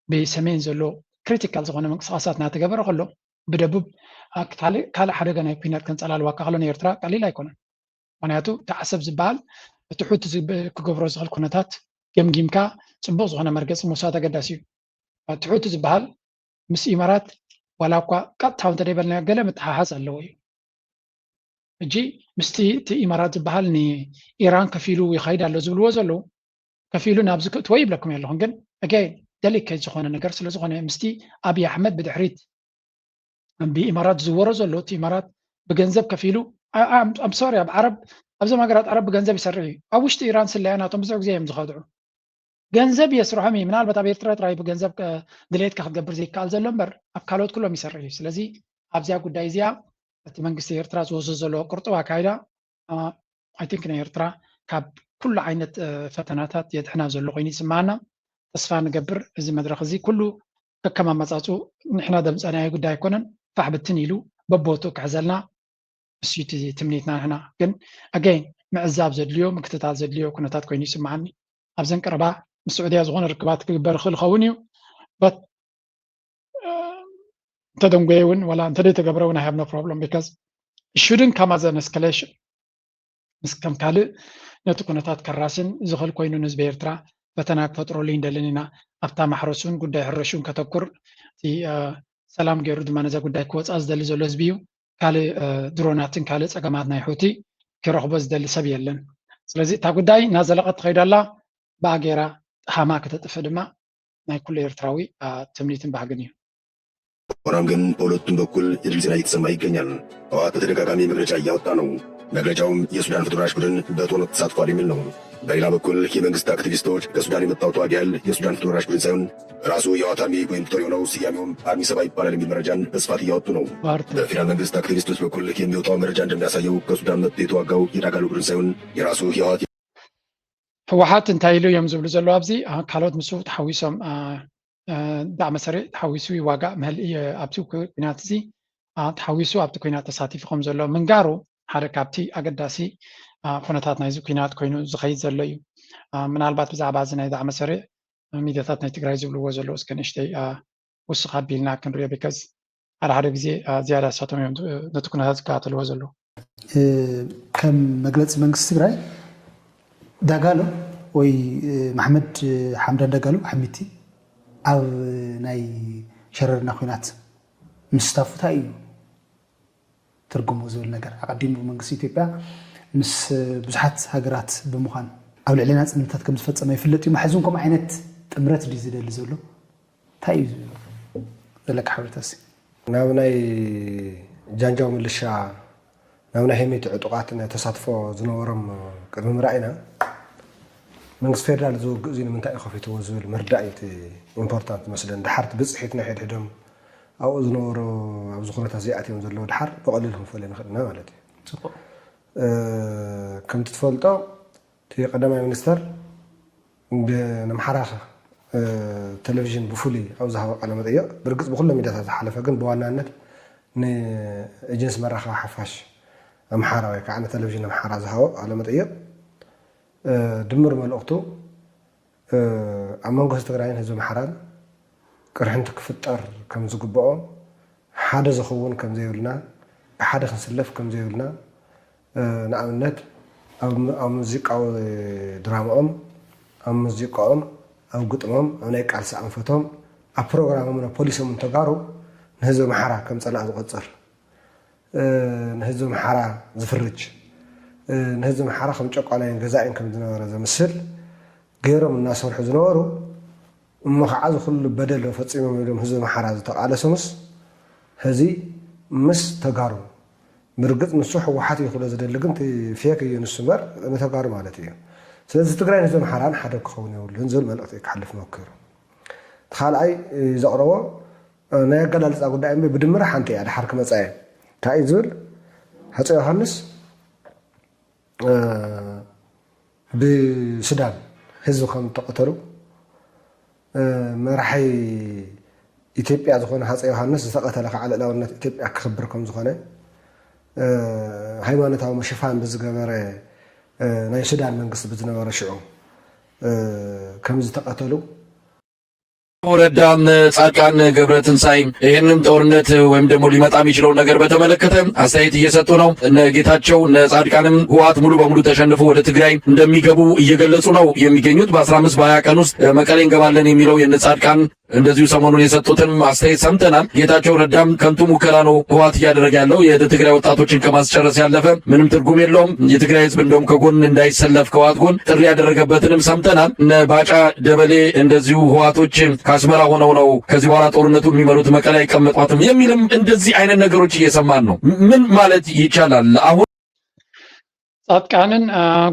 ብሰሜን ዘሎ ክሪቲካል ዝኾነ ምንቅስቃሳት እናተገበረ ከሎ ብደቡብ ካልእ ሓደጋ ናይ ኩናት ከንፀላልዋካ ከሎ ንኤርትራ ቀሊል ኣይኮነን። ምክንያቱ እቲ ዓሰብ ዝበሃል እቲ ሑቲ ክገብሮ ዝኽእል ኩነታት ገምጊምካ ፅቡቅ ዝኾነ መርገፂ ምውሳድ ኣገዳሲ እዩ። እቲ ሑቲ ዝበሃል ምስ ኢማራት ዋላ እኳ ቀጥታዊ እንተደይበልናዮ ገለ ምትሓሓዝ ኣለዎ እዩ። ሕጂ ምስቲ እቲ ኢማራት ዝበሃል ንኢራን ከፊሉ ይኸይድ ኣሎ ዝብልዎ ዘለዉ ከፊሉ ናብዚ ክእትዎ ይብለኩም ኣለኹም። ግን ኣገይን ደሊኬት ዝኾነ ነገር ስለ ዝኾነ ምስቲ ኣብይ ኣሕመድ ብድሕሪት ብኢማራት ዝዝወሮ ዘሎ እቲ ኢማራት ብገንዘብ ከፊሉ ኣምሶሪ ኣብ ዓረብ ኣብዞም ሃገራት ዓረብ ብገንዘብ ይሰርሕ እዩ። ኣብ ውሽጢ ኢራን ስለያ ናቶም ብዙሕ ግዜ እዮም ዝኸድዑ። ገንዘብ የስርሖም እዩ። ምናልባት ኣብ ኤርትራ ጥራይ ብገንዘብ ድሌትካ ክትገብር ዘይከኣል ዘሎ እምበር ኣብ ካልኦት ኩሎም ይሰርሕ እዩ። ስለዚ ኣብዚኣ ጉዳይ እዚኣ እቲ መንግስቲ ኤርትራ ዝወስዶ ዘሎ ቅርጡው ኣካይዳ ኣይቲንክ ንኤርትራ ካብ ኩሉ ዓይነት ፈተናታት የድሕና ዘሎ ኮይኑ ይስምዓና። ተስፋ ንገብር እዚ መድረኽ እዚ ኩሉ ከከም ኣመፃፅኡ ንሕና ደምፀናዮ ጉዳይ ኣይኮነን፣ ፋሕ ብትን ኢሉ በቦቱ ክሕዘልና እሱ እቲ ትምኒትና። ንሕና ግን ኣገይን ምዕዛብ ዘድልዮ ምክትታል ዘድልዮ ኩነታት ኮይኑ ይስምዓኒ። ኣብዘን ቀረባ ምስ ስዑድያ ዝኾነ ርክባት ክግበር ይኽእል ይኸውን እዩ። እንተደንጎየ እውን ዋላ እንተደይተገብረ እውን I have no problem because shouldn't come as an escalation። ምስ ከም ካልእ ነቲ ኩነታት ከራስን ዝኽእል ኮይኑ ንህዝቢ ኤርትራ ፈተና ክፈጥረሉ ይንደልን ኢና። ኣብታ ማሕረሱን ጉዳይ ሕረሹን ከተኩር እቲ ሰላም ገይሩ ድማ ነዛ ጉዳይ ክወፅኣ ዝደሊ ዘሎ ህዝቢ እዩ። ካልእ ድሮናትን ካልእ ፀገማት ናይ ሑቲ ክረኽቦ ዝደሊ ሰብ የለን። ስለዚ እታ ጉዳይ እናዘለቐት ትኸይድ ኣላ። ብኣ ገይራ ጠሃማ ከተጥፍእ ድማ ናይ ኩሉ ኤርትራዊ ትምኒትን ባህግን እዩ። ሆኖም ግን በሁለቱም በኩል የድል ዜና እየተሰማ ይገኛል። ህወሓት በተደጋጋሚ መግለጫ እያወጣ ነው። መግለጫውም የሱዳን ፈጥኖ ደራሽ ቡድን በጦርነት ተሳትፏል የሚል ነው። በሌላ በኩል የመንግስት አክቲቪስቶች ከሱዳን የመጣው ተዋጊ ኃይል የሱዳን ፈጥኖ ደራሽ ቡድን ሳይሆን ራሱ የህወሓት አርሚ ወይም ጦር የሆነው ስያሜውም አርሚ ሰባ ይባላል የሚል መረጃን በስፋት እያወጡ ነው። በፌዴራል መንግስት አክቲቪስቶች በኩል የሚወጣው መረጃ እንደሚያሳየው ከሱዳን መጥቶ የተዋጋው የዳጋሎ ቡድን ሳይሆን የራሱ የህወሓት ህወሓት እንታይ ኢሉ እዮም ዝብሉ ዘለዉ ኣብዚ ካልኦት ምስኡ ተሓዊሶም ዳዕመ ሰሪዕ ተሓዊሱ ይዋጋእ ምህል ኣብዚ ኩናት እዚ ተሓዊሱ ኣብቲ ኩናት ተሳቲፉ ከም ዘሎ ምንጋሩ ሓደ ካብቲ ኣገዳሲ ኩነታት ናይዚ ኩናት ኮይኑ ዝኸይድ ዘሎ እዩ። ምናልባት ብዛዕባ እዚ ናይ ዳዕመ ሰሪዕ ሚድያታት ናይ ትግራይ ዝብልዎ ዘለዉ እስከ ንእሽተይ ውስኽ ኣቢልና ክንሪኦ because ሓደ ሓደ ግዜ ዝያዳ እሳቶም እዮም ነቲ ኩነታት ዝከታተልዎ ዘለዉ። ከም መግለፂ መንግስቲ ትግራይ ዳጋሎ ወይ ማሕመድ ሓምዳን ዳጋሎ ሓሚቲ ኣብ ናይ ሸረርና ኩናት ምስታፉ እንታይ እዩ ትርጉሙ ዝብል ነገር ኣቀዲሙ መንግስቲ ኢትዮጵያ ምስ ብዙሓት ሃገራት ብምዃን ኣብ ልዕሊ ናፅነታት ከም ዝፈፀመ ይፍለጥ እዩ። ማሕዚ እውን ከምኡ ዓይነት ጥምረት ድዩ ዝደሊ ዘሎ? እንታይ እዩ ዘለካ ሓበሬታ? እስኪ ናብ ናይ ጃንጃው ምልሻ ናብ ናይ ሄሜቲ ዕጡቓት ተሳትፎ ዝነበሮም ቅድሚ ምርኣይና መንግስቲ ፌደራል እዚ ውግእ እዚ ንምንታይ እዩ ከፊትዎ ዝብል ምርዳእ እዩ እቲ ኢምፖርታንት መስለን። ድሓር እቲ ብፅሒት ናይ ሕድሕዶም ኣብኡ ዝነበሩ ኣብዚ ኩነታት እዚኣት እዮም ዘለዉ ድሓር ብቐሊሉ ክንፈልዮ ንኽእል ኢና ማለት እዩ። ከምቲ ትፈልጦ እቲ ቀዳማይ ሚኒስተር ንኣምሓራ ቴሌቪዥን ብፍሉይ ኣብ ዝሃቦ ቃለ መጠይቕ ብርግፅ ብኩሎም ሚድያታት ዝሓለፈ ግን ብዋናነት ንኤጀንሲ መራኸቢ ሓፋሽ ኣምሓራ ወይ ከዓ ንቴሌቪዥን ኣምሓራ ዝሃቦ ቃለ መጠይቕ ድምር መልእኽቱ ኣብ መንጎ ህዝቢ ትግራይን ህዝቢ ኣምሓራን ቅርሕንቲ ክፍጠር ከም ዝግብኦ ሓደ ዝኸውን ከም ዘይብልና ብሓደ ክንስለፍ ከም ዘይብልና ንኣብነት ኣብ ሙዚቃዊ ድራማኦም ኣብ ሙዚቃኦም ኣብ ግጥሞም ኣብ ናይ ቃልሲ ኣንፈቶም ኣብ ፕሮግራሞምን ኣብ ፖሊሶምን ተጋሩ ንህዝቢ ኣምሓራ ከም ፀላኢ ዝቆፅር ንህዝቢ ኣምሓራ ዝፍርጅ ንህዝቢ ኣምሓራ ከም ጨቋናይን ገዛኢን ከም ዝነበረ ዘምስል ገይሮም እናሰርሑ ዝነበሩ እሞ ከዓ እዚ ኩሉ በደል ፈፂሞም ኢሎም ህዝቢ ኣምሓራ ዝተቃለሶምስ ሕዚ ምስ ተጋሩ ብርግፅ ንሱ ህወሓት እዩ ክብሎ ዝደሊ ግን እቲ ፌክ እዩ ንሱ እምበር ንተጋሩ ማለት እዩ። ስለዚ ትግራይን ህዝቢ ኣምሓራን ሓደ ክኸውን የብሉን ዝብል መልእክቲ እዩ ክሓልፍ መኪሩ። እቲ ካልኣይ ዘቕረቦ ናይ ኣገላልፃ ጉዳይ እምበር ብድምር ሓንቲ እያ ድሓር ክመፃ እየ እንታይ እዩ ዝብል ሃፀ ዮሃንስ ብሱዳን ህዝቢ ከም እተቐተሉ መራሒ ኢትዮጵያ ዝኾነ ሃፀ ዮሃንስ ዝተቐተለ ከዓ ልእላውነት ኢትዮጵያ ክኽብር ከም ዝኾነ ሃይማኖታዊ ምሽፋን ብዝገበረ ናይ ሱዳን መንግስቲ ብዝነበረ ሽዑ ከም ዝተቐተሉ ረዳ ጻድቃን ገብረ ትንሳኤ ይህንን ጦርነት ወይም ደግሞ ሊመጣ የሚችለውን ነገር በተመለከተ አስተያየት እየሰጡ ነው። እነ ጌታቸው እነ ጻድቃንም ህወሓት ሙሉ በሙሉ ተሸንፎ ወደ ትግራይ እንደሚገቡ እየገለጹ ነው የሚገኙት። በአስራ አምስት በሀያ ቀን ውስጥ መቀሌ እንገባለን የሚለው የነ ጻድቃን እንደዚሁ ሰሞኑን የሰጡትን አስተያየት ሰምተናል። ጌታቸው ረዳም ከንቱ ሙከራ ነው ህወሓት እያደረገ ያለው የትግራይ ወጣቶችን ከማስጨረስ ያለፈ ምንም ትርጉም የለውም። የትግራይ ህዝብ እንደውም ከጎን እንዳይሰለፍ ከህወሓት ጎን ጥሪ ያደረገበትንም ሰምተናል። እነ ባጫ ደበሌ እንደዚሁ ህወሓቶች ከአስመራ ሆነው ነው ከዚህ በኋላ ጦርነቱን የሚመሩት፣ መቀሌ አይቀመጧትም የሚልም እንደዚህ አይነት ነገሮች እየሰማን ነው። ምን ማለት ይቻላል አሁን? ጻድቃንን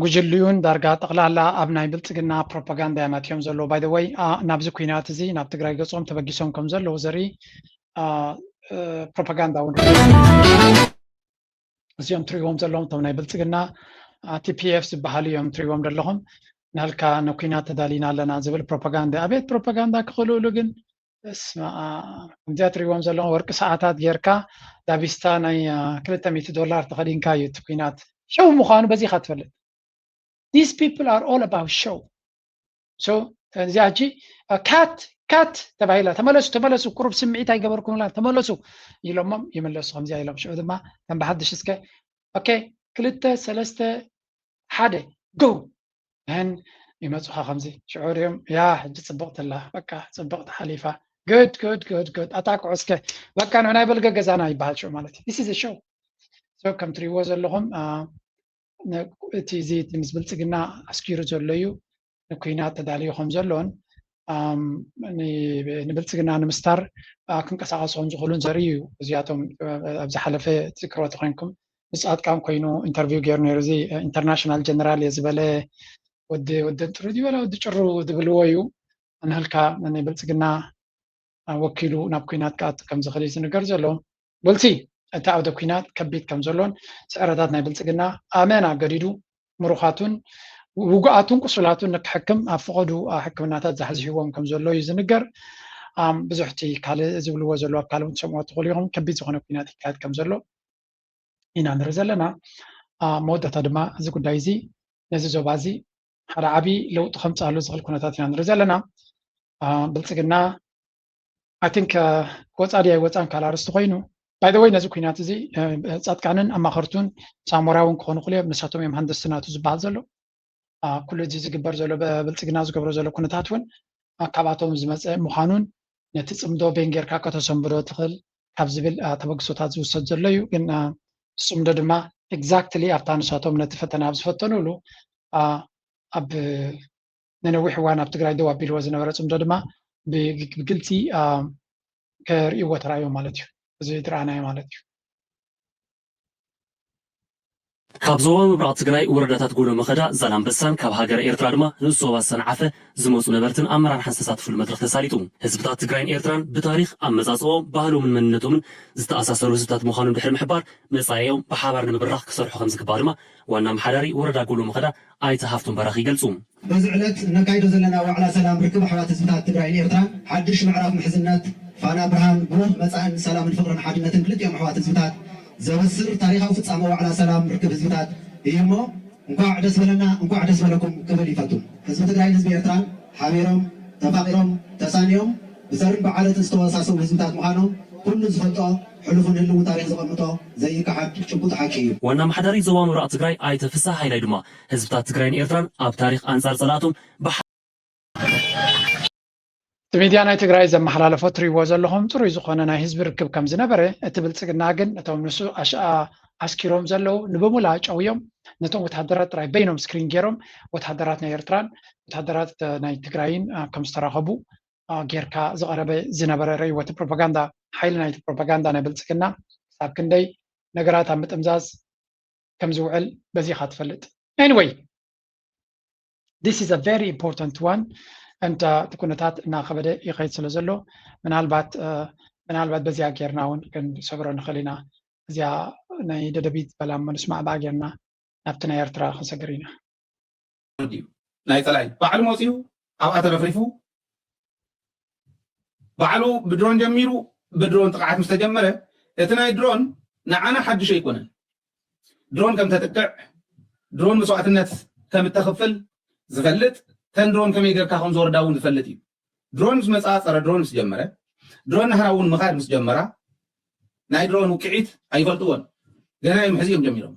ጉጅልኡን ዳርጋ ጠቕላላ ኣብ ናይ ብልጽግና ፕሮፓጋንዳ እዮም ኣትዮም ዘለዉ። By the way ናብዚ ኩናት እዚ ናብ ትግራይ ገጾም ተበጊሶም ከም ዘለዉ ዘርኢ ፕሮፓጋንዳ እውን እዚኦም ትሪእዎም ዘለኹም እቶም ናይ ብልጽግና ቲፒኤፍ ዝበሃሉ እዮም ትሪእዎም ዘለኹም። ናልካ ንኩናት ተዳሊና ኣለና ዝብል ፕሮፓጋንዳ። ኣቤት ፕሮፓጋንዳ ክኽልእሉ ግን በስመ ኣብ። ከምዚኣ ትሪእዎም ዘለኹም ወርቂ ሰዓታት ጌርካ ዳቢስታ ናይ ክልተ ሚእቲ ዶላር ተኸዲንካ እዩ እቲ ኩናት። ሸው ምዃኑ በዚ ኢኻ ትፈልጥ። These people are all about show. So እዚኣ ሕጂ cut cut ተባሂላ ተመለሱ ተመለሱ ቁሩብ ስምዒት ኣይገበርኩምላ ተመለሱ ኢሎሞም ይምለሱ ከምዚኣ ኢሎም ሽዑ ድማ ከም ብሓድሽ እስከ okay ክልተ ሰለስተ ሓደ go ን ይመፁኻ ከምዚ ሽዑ ሪኦም ያ ሕጂ ፅብቕቲ ኣላ በቃ ፅብቕቲ ሓሊፋ good good good good ኣታ ክዑስከ በቃ ንዕናይ በልገ ገዛና ይበሃል ሽዑ ማለት እዩ this is show so ከም ትሪእዎ ዘለኹም እቲ እዚ ምስ ብልፅግና ኣስኪሩ ዘሎ እዩ ንኩናት ተዳልዩ ከም ዘሎን ንብልፅግና ንምስታር ክንቀሳቀሱ ከም ዝኽእሉን ዘርኢ እዩ እዚኣቶም ኣብ ዝሓለፈ ትዝክርዎ ተኮይንኩም ምስ ፃድቃን ኮይኑ ኢንተርቪው ገይሩ ነይሩ። እዚ ኢንተርናሽናል ጀነራል እየ ዝበለ ወዲ ወዲ ጥሩ ድበለ ወዲ ጭሩ ዝብልዎ እዩ። ንህልካ ናይ ብልፅግና ወኪሉ ናብ ኩናት ክኣቱ ከም ዝኽእል እዩ ዝንገር ዘሎ። ወልሲ እቲ ዓውደ ኩናት ከቢድ ከም ዘሎን ስዕረታት ናይ ብልፅግና ኣመና ገዲዱ ምሩኻቱን ውጉኣቱን ቁሱላቱን ንክሕክም ኣብ ፈቐዱ ሕክምናታት ዛሕዚሕዎም ከም ዘሎ እዩ ዝንገር። ብዙሕ እቲ ካልእ ዝብልዎ ዘሎ ኣብ ካልእ ትሰምዖ ትኽእሉ ኢኹም። ከቢድ ዝኾነ ኩናት ይካየድ ከም ዘሎ ኢና ንርኢ ዘለና። መወዳእታ ድማ እዚ ጉዳይ እዚ ነዚ ዞባ እዚ ሓደ ዓብዪ ለውጢ ከምፅኣሉ ዝኽእል ኩነታት ኢና ንርኢ ዘለና። ብልፅግና I think ወፃ ድያ ኣይወፃን ካልእ ኣርስቲ ኮይኑ። By the way ነዚ ኩናት እዚ ፃድቃንን ኣማኸርቱን ሳሞራ እውን ክኾኑ ክልኦም ንሳቶም እዮም ሃንደስቲ ናቱ ዝበሃል ዘሎ። ኩሉ እዚ ዝግበር ዘሎ ብልፅግና ዝገብሮ ዘሎ ኩነታት እውን ካብኣቶም ዝመፀ ምዃኑን ነቲ ፅምዶ በይን ጌርካ ከተሰንብዶ ትኽእል ካብ ዝብል ተበግሶታት ዝውሰድ ዘሎ እዩ። ግን ፅምዶ ድማ exactly ኣብታ ንሳቶም ነቲ ፈተና ኣብ ዝፈተኑሉ ኣብ ንነዊሕ እዋን ኣብ ትግራይ ደው ኣቢልዎ ዝነበረ ፅምዶ ድማ ብግልፂ ከርእይዎ ተራእዮም ማለት እዩ። እዚ ዝረኣናዮ ማለት እዩ። ካብ ዞባ ምብራቕ ትግራይ ወረዳታት ጎሎ መኸዳ ዛላምበሳን ካብ ሃገረ ኤርትራ ድማ ንኡስ ዞባ ሰንዓፈ ዝመፁ ነበርትን ኣመራርሓን ዝተሳተፍሉ መድረኽ ተሳሊጡ። ህዝብታት ትግራይን ኤርትራን ብታሪኽ ኣመፃፅኦም፣ ባህሎምን መንነቶምን ዝተኣሳሰሩ ህዝብታት ምዃኖም ድሕሪ ምሕባር፣ መፃኢኦም ብሓባር ንምብራኽ ክሰርሑ ከምዝግባእ ድማ ዋና ኣመሓዳሪ ወረዳ ጎሎ መኸዳ ኣይተ ሃፍቶም በራኺ ይገልፁ። በዚ ዕለት እነካይዶ ዘለና ዋዕላ ሰላም ርክብ ኣሕዋት ህዝብታት ትግራይን ኤርትራን ሓድሽ ምዕራፍ ምሕዝነት ፋና ብርሃን ብሩህ መፃእን ሰላምን ፍቕርን ሓድነትን ክልቲኦም ኣሕዋት ህዝብታት ዘበስር ታሪኻዊ ፍፃመ ዋዕላ ሰላም ርክብ ህዝብታት እዩ እሞ እንኳዕ ደስ በለና እንኳዕ ደስ በለኩም ክብል ይፈቱ። ህዝቢ ትግራይን ህዝቢ ኤርትራን ሓቢሮም ተፋቒሮም ተሳንዮም ብዘርን ብዓለትን ዝተወሳሰቡ ህዝብታት ምዃኖም ኩሉ ዝፈልጦ ሕሉፍን ህልውን ታሪኽ ዘቐምጦ ዘይከሓድ ጭቡጥ ሓቂ እዩ። ዋና ኣመሓዳሪ ዞባ ምብራቕ ትግራይ ኣይተ ፍስሃ ሃይላይ ድማ ህዝብታት ትግራይን ኤርትራን ኣብ ታሪኽ ኣንጻር ጸላእቶም ብሓ እቲ ሚድያ ናይ ትግራይ ዘመሓላለፎ ትሪእዎ ዘለኹም ፅሩይ ዝኾነ ናይ ህዝቢ ርክብ ከም ዝነበረ እቲ ብልፅግና ግን ነቶም ንሱ ኣሽኣ ዓስኪሮም ዘለዉ ንብሙላ ጨውዮም ነቶም ወታደራት ጥራይ በይኖም ስክሪን ገይሮም ወታደራት ናይ ኤርትራን ወታደራት ናይ ትግራይን ከም ዝተራኸቡ ጌርካ ዝቐረበ ዝነበረ ረእይዎ እቲ ፕሮፓጋንዳ ሓይሊ ናይቲ ፕሮፓጋንዳ ናይ ብልፅግና ክሳብ ክንደይ ነገራት ኣብ ምጥምዛዝ ከም ዝውዕል በዚ ኢኻ ትፈልጥ። Anyway this is a very important one and እቲ ኩነታት እናኸበደ ይኸይድ ስለ ዘሎ ምናልባት ምናልባት በዚኣ ጌርና እውን ክንሰግሮ ንኽእል ኢና። እዚኣ ናይ ደደቢት በላም ምስማዕ ብኣ ጌርና ናብቲ ናይ ኤርትራ ክንሰግር ኢና። ድዩ ናይ ፀላኢ ባዕሉ መፂኡ ኣብኣ ተረፍሪፉ ባዕሉ ብድሮን ጀሚሩ ብድሮን ጥቕዓት ምስ ተጀመረ እቲ ናይ ድሮን ንዓና ሓድሽ ኣይኮነን። ድሮን ከም ተጥቅዕ ድሮን መስዋእትነት ከም እተኽፍል ዝፈልጥ ተን ድሮን ከመይ ጌርካ ከም ዝወርዳ እውን ዝፈልጥ እዩ። ድሮን ምስ መፃ ፀረ ድሮን ምስ ጀመረ ድሮን ናህራ እውን ምኻድ ምስ ጀመራ ናይ ድሮን ውቅዒት ኣይፈልጥዎን። ገና እዮም ሕዚ እዮም ጀሚሮም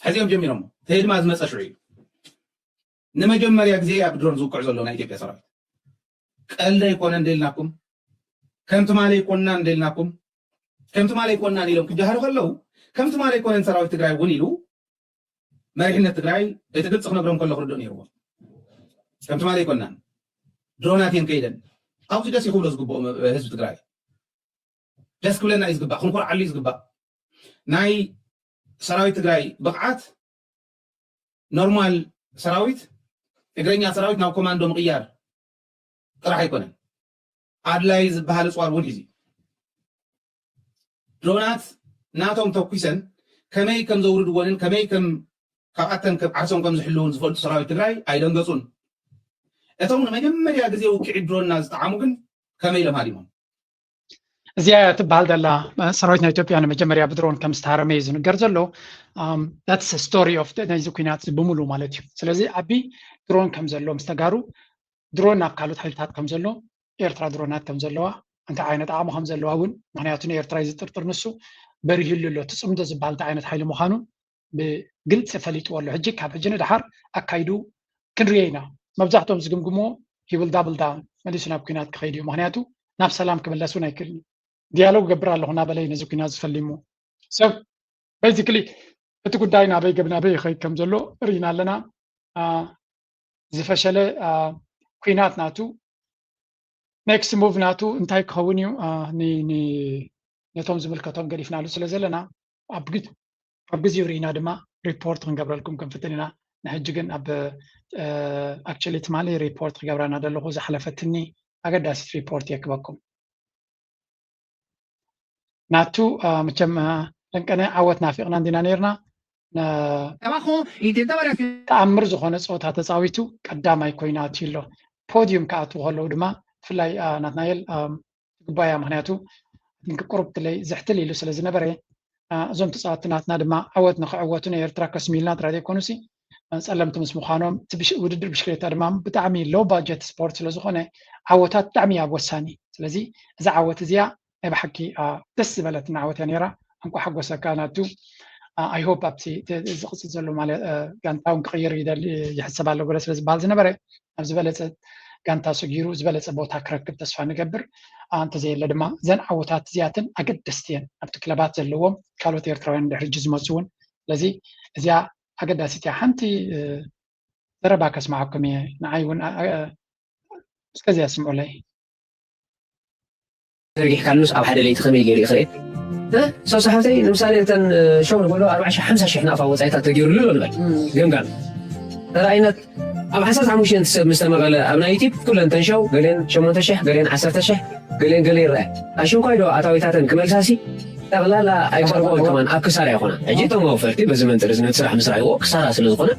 ሕዚ እዮም ጀሚሮም ተይ ድማ ዝመፀ ሽዑ እዩ። ንመጀመርያ ግዜ እያ ብድሮን ዝውቅዕ ዘሎ ናይ ኢትዮጵያ ሰራዊት። ቀልዲ ኣይኮነን እንደ ኢልናኩም ከም ትማሊ ኣይኮንናን እንደ ኢልናኩም ከም ትማሊ ኣይኮንናን ኢሎም ክጀሃሩ ከለዉ ከም ትማሊ ኣይኮነን ሰራዊት ትግራይ እውን ኢሉ መሪሕነት ትግራይ እቲ ግልፂ ክነግሮም ከሎ ክርድእ ነይርዎ። ከም ትማሊ ኣይኮንናን ድሮናት እየን ከይደን ኣብዚ ደስ እዩ ክብሎ ዝግብኦ ህዝቢ ትግራይ ደስ ክብለና እዩ ዝግባእ ክንኮርዓሉ እዩ ዝግባእ ናይ ሰራዊት ትግራይ ብቕዓት ኖርማል ሰራዊት እግረኛ ሰራዊት ናብ ኮማንዶ ምቕያር ጥራሕ ኣይኮነን ኣድላይ ዝበሃል እፅዋር እውን እዩ ድሮናት ናቶም ተኩሰን ከመይ ከም ዘውርድወንን ከመይ ከም ካብኣተን ዓርሶም ከም ዝሕልውን ዝፈልጡ ሰራዊት ትግራይ ኣይደንገፁን እቶም ንመጀመርያ ግዜ ውቅዒ ድሮና ዝጠዓሙ ግን ከመይ ኢሎም ሃዲሞም እዚኣ ትበሃል ዘላ ሰራዊት ናይ ኢትዮጵያ ንመጀመርያ ብድሮን ከም ዝተሃረመ እዩ ዝንገር ዘሎ that's story of ናይዚ ኩናት ብምሉ ማለት እዩ ስለዚ ዓቢ ድሮን ከም ዘሎ ምስ ተጋሩ ድሮን ናብ ካልኦት ሓይልታት ከም ዘሎ ኤርትራ ድሮናት ከም ዘለዋ እንታይ ዓይነት ዓቕሚ ከም ዘለዋ እውን ምክንያቱ ንኤርትራ እዩ ዝጥርጥር ንሱ በሪህሉ ኣሎ ትፅምዶ ዝበሃል እንታይ ዓይነት ሓይሊ ምዃኑ ብግልፂ ፈሊጥዎ ኣሎ ሕጂ ካብ ሕጂ ንድሓር ኣካይዱ ክንሪኦ ኢና መብዛሕትኦም ዝግምግምዎ he will double down መሊሱ ናብ ኩናት ክኸይድ እዩ ምክንያቱ ናብ ሰላም ክምለስ እውን ኣይክእልን እዩ ዲያሎግ ገብር ኣለኹ እናበለ እዩ ነዚ ኩናት ዝፈሊሙ ሰብ basically እቲ ጉዳይ ናበይ ገብ ናበይ ይኸይድ ከም ዘሎ ርኢና ኣለና ዝፈሸለ ኩናት ናቱ next move ናቱ እንታይ ክኸውን እዩ ነቶም ዝምልከቶም ገዲፍናሉ ስለ ዘለና ኣብ ግዜኡ ርኢና ድማ ሪፖርት ክንገብረልኩም ክንፍትን ኢና። ንሕጂ ግን ኣብ ኣክቹሊ ትማሊ ሪፖርት ክገብረና ዘለኹ ዝሓለፈትኒ ኣገዳሲት ሪፖርት የክበኩም። ናቱ መቸም ለንቀነ ዓወት ናፊቕና እንዲና ነርና። ተኣምር ዝኾነ ፀወታ ተፃዊቱ ቀዳማይ ኮይኑ ኣትዩ ኣሎ። ፖዲዩም ክኣትዉ ከለዉ ድማ ብፍላይ ናትናኤል ትግባያ፣ ምክንያቱ ቁሩብ ድለይ ዝሕትል ኢሉ ስለ ዝነበረ እዞም ተፃወትቲ ናትና ድማ ዓወት ንክዕወቱ ንኤርትራ ከስምዩልና ጥራይ ዘይኮኑሲ ጸለምቲ ምስ ምዃኖም ውድድር ብሽክሌታ ድማ ብጣዕሚ ሎው ባጀት ስፖርት ስለ ዝኾነ ዓወታት ብጣዕሚ ኣብ ወሳኒ። ስለዚ እዛ ዓወት እዚኣ ናይ ብሓቂ ደስ ዝበለትና ዓወት እያ ነይራ። እንኳ ሓጎሰካ ናቱ። ኣይ ሆፕ ኣብቲ ዝቕፅል ዘሎ ማለት ጋንታውን ክቕይር ይደሊ ይሕሰብ ኣሎ ገለ ስለ ዝበሃል ዝነበረ ኣብ ዝበለፀ ጋንታ ሰጊሩ ዝበለፀ ቦታ ክረክብ ተስፋ ንገብር። እንተዘየለ ድማ እዘን ዓወታት እዚኣተን ኣገደስቲ እየን ኣብቲ ክለባት ዘለዎም ካልኦት ኤርትራውያን ድሕሪ ሕጂ ዝመፁ እውን። ስለዚ እዚኣ ኣገዳሲት እያ። ሓንቲ ዘረባ ከስምዓኩም እየ። ንዓይ እውን እስከዚኣ ስምዑለይ። ዘርጊሕካሉስ ኣብ ሓደ ለይቲ ከመይ ገይሩ ይኽእል? ሰው ሰሓብተይ ንምሳሌ እተን ሸው ንበሎ ኣርባዓ ሺሕ ሓምሳ ሺሕ ናቕፋ ወፃኢታት ተገይሩሉ ኣሎ ንበል። ገምጋም ተራእይነት ኣብ ሓንሳብ ሓሙሽተ ሰብ ምስ ተመቐለ ኣብ ናይ ዩቲብ ኩለን ተን ሸው ገሌን ሸሞንተ ሽሕ ገሌን ዓሰርተ ሽሕ ገሌን ገሌ ይረኣያ። ኣሽንኳይ ዶ ኣታዊታተን ክመልሳሲ ጠቕላላ ኣይቀርብኦን ከማን ኣብ ክሳራ ይኾና። ሕጂ እቶም ኣውፈርቲ በዚ መንጥር እዚ ነቲ ስራሕ ምስራሕ ይዎ ክሳራ ስለ ዝኾነ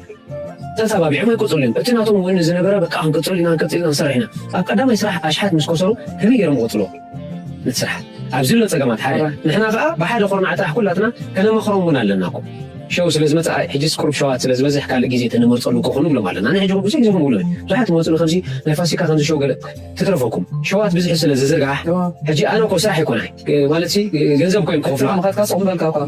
ተተባቢዖም ኣይቆፅሉ እዮም። እቲ ናቶም እውን ዝነበረ በቃ ክንቅፅል ኢና ክንቅፅል ኢና ንሰርሕ ኢና። ኣብ ቀዳማይ ስራሕ ኣሽሓት ምስ ኮሰሩ ከመይ ገይሮም ቆፅሎ ነቲ ስራሕ ኣብዚ ኣሎ ፀገማት ሓደ ንሕና ከዓ ብሓደ ኮርናዕ ጥራሕ ኩላትና ከነመኽሮም እውን ኣለና እኮ። ሸው ስለ ዝመፅኣ ሕጂስ ቁሩብ ሸዋት ስለ ዝበዝሕ ካልእ ግዜ ተንመርፀሉ እኮ ኮኑ ብሎም ኣለና። ኣነ ሕጂ ብዙሕ ግዜ ከምኡ ብሎም ብዙሓት መፅሉ ከምዚ ናይ ፋሲካ ከምዚ ሸው ገለ ትትረፈኩም ሸዋት ብዝሒ ስለ ዝዝርጋሕ ሕጂ ኣነ እኮ ስራሕ ኣይኮናይ ማለት ሲ ገንዘብ እኮ እዮም ክኸፍሉ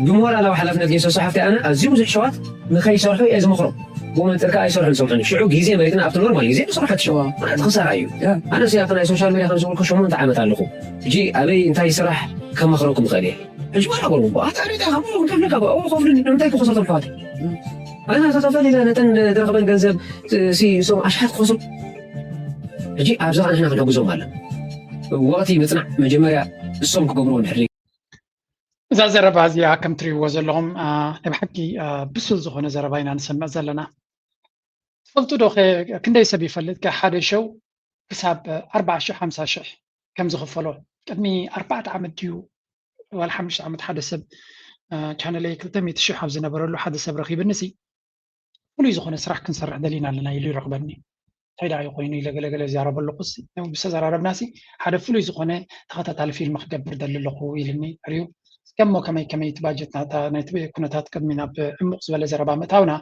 ብሞራላዊ ሓላፍነት ግን ሰሶ ሓፍቲ ኣነ ኣዝዩ ብዙሕ ሸዋት ንኸይሰርሑ እየ ዝመኽሮም። ብመንፅር ከዓ ኣይሰርሑ ዝሰምዑኒ ሽዑ ግዜ መሪትና ኣብቲ ኖርማል ግዜ ንሰርሖ ትሸዋ ማለት ክሳራ እዩ። ኣነ ሲ ኣብቲ ናይ ሶሻል ሚድያ ከም ዝበልኩ ሸሞንተ ዓመት ኣለኹ። ሕጂ ኣበይ እንታይ ስራሕ ከማኽረኩም ይኽእል እየ። ሕጂ ዋላ ጎርቡ ኣታ ሪታ ካብ ከፍልካ ከፍልኒ ንምንታይ ክኸሰተልኳት ኣነ ተኸፈል ኢለ ነተን ዝረኽበን ገንዘብ ሲ እሶም ኣሽሓት ክኸስሩ። ሕጂ ኣብዚ ከዓ ንሕና ክንሕግዞም ኣለና። ወቕቲ ምፅናዕ መጀመርያ እሶም ክገብርዎ እንድሕር እዛ ዘረባ እዚኣ ከም ትሪእዎ ዘለኹም ናይ ብሓቂ ብሱል ዝኾነ ዘረባ ኢና ንሰምዕ ዘለና። ትፈልጡ ዶ ክንደይ ሰብ ይፈልጥ ከ ሓደ ሸው ክሳብ ኣርባዓ ሽሕ ሓምሳ ሽሕ ከም ዝኽፈሎ? ቅድሚ ኣርባዕተ ዓመት ድዩ ዋላ ሓሙሽተ ዓመት ሓደ ሰብ ቻነለይ ክልተ ሚእቲ ሽሕ ኣብ ዝነበረሉ ሓደ ሰብ ረኺብኒ ሲ ፍሉይ ዝኾነ ስራሕ ክንሰርሕ ደሊና ኣለና ኢሉ ይረኽበኒ። እንታይ ደኣ ኮይኑ ኢለ ገለገለ ይዛረብ ኣለኹ። ብዝተዘራረብና ሲ ሓደ ፍሉይ ዝኾነ ተኸታታሊ ፊልም ክገብር ደሊ ኣለኹ ኢልኒ። ሕሪኡ እስከ እሞ ከመይ ከመይ እቲ ባጀት ናይቲ ኩነታት ቅድሚ ናብ ዕሙቕ ዝበለ ዘረባ ምእታውና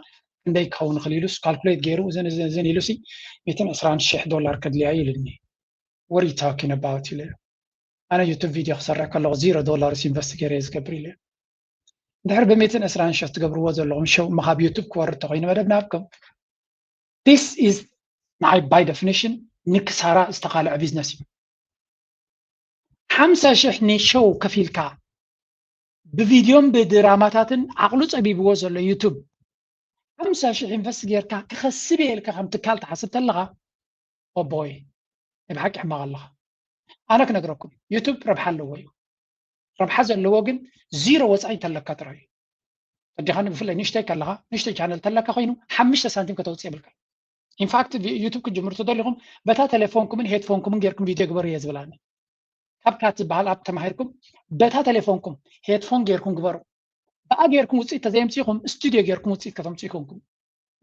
ክንደይ ክኸውን ይኽእል ኢሉስ ካልኩሌት ገይሩ እዘን እዘን ኢሉሲ ሚእትን ዕስራን ሽሕ ዶላር ከድልያ እዩ ኢልኒ። What are you talking about ኢለ ኣነ ዩቱብ ቪድዮ ክሰርሕ ከለኹ ዚሮ ዶላርስ ኢንቨስት ገይረ እየ ዝገብር ኢለ። እንድሕር ብሚእትን ዕስራን ሽሕ ትገብርዎ ዘለኹም ሸው እሞ ካብ ዩቱብ ክወርድ ተኮይኑ መደብ ናብኩም this is ንዓይ by definition ንክሳራ ዝተቃልዐ ቢዝነስ እዩ። ሓምሳ ሽሕ ንሸው ከፊልካ ብቪድዮን ብድራማታትን ዓቕሉ ፀቢብዎ ዘሎ ዩቱብ ሓምሳ ሽሕ ኢንቨስት ጌርካ ክኸስብ እየ ኢልካ ከም ትካል ትሓስብ ተለኻ ኦቦይ ናይ ብሓቂ ሕማቕ ኣለኻ። ኣነ ክነግረኩም ዩቱብ ረብሓ ኣለዎ እዩ። ረብሓ ዘለዎ ግን ዚሮ ወፃኢ እንተለካ ጥራይ እዩ። ተዲኻኒ ብፍላይ ንእሽተይ ከለኻ ንእሽተይ ቻነል ተለካ ኮይኑ ሓሙሽተ ሳንቲም ከተውፅእ የብልካ። ኢንፋክት ዩቱብ ክትጅምሩ ተደሊኹም በታ ቴሌፎንኩምን ሄድፎንኩምን ጌርኩም ቪድዮ ግበሩ እየ ዝብላኒ። ካብ ካት ዝበሃል ኣፕ ተማሂርኩም በታ ቴሌፎንኩም ሄድፎን ጌርኩም ግበሩ። ብኣ ጌርኩም ውፅኢት ተዘየምፅኢኹም ስቱዲዮ ጌርኩም ውፅኢት ከተምፅኡ ይኮንኩም።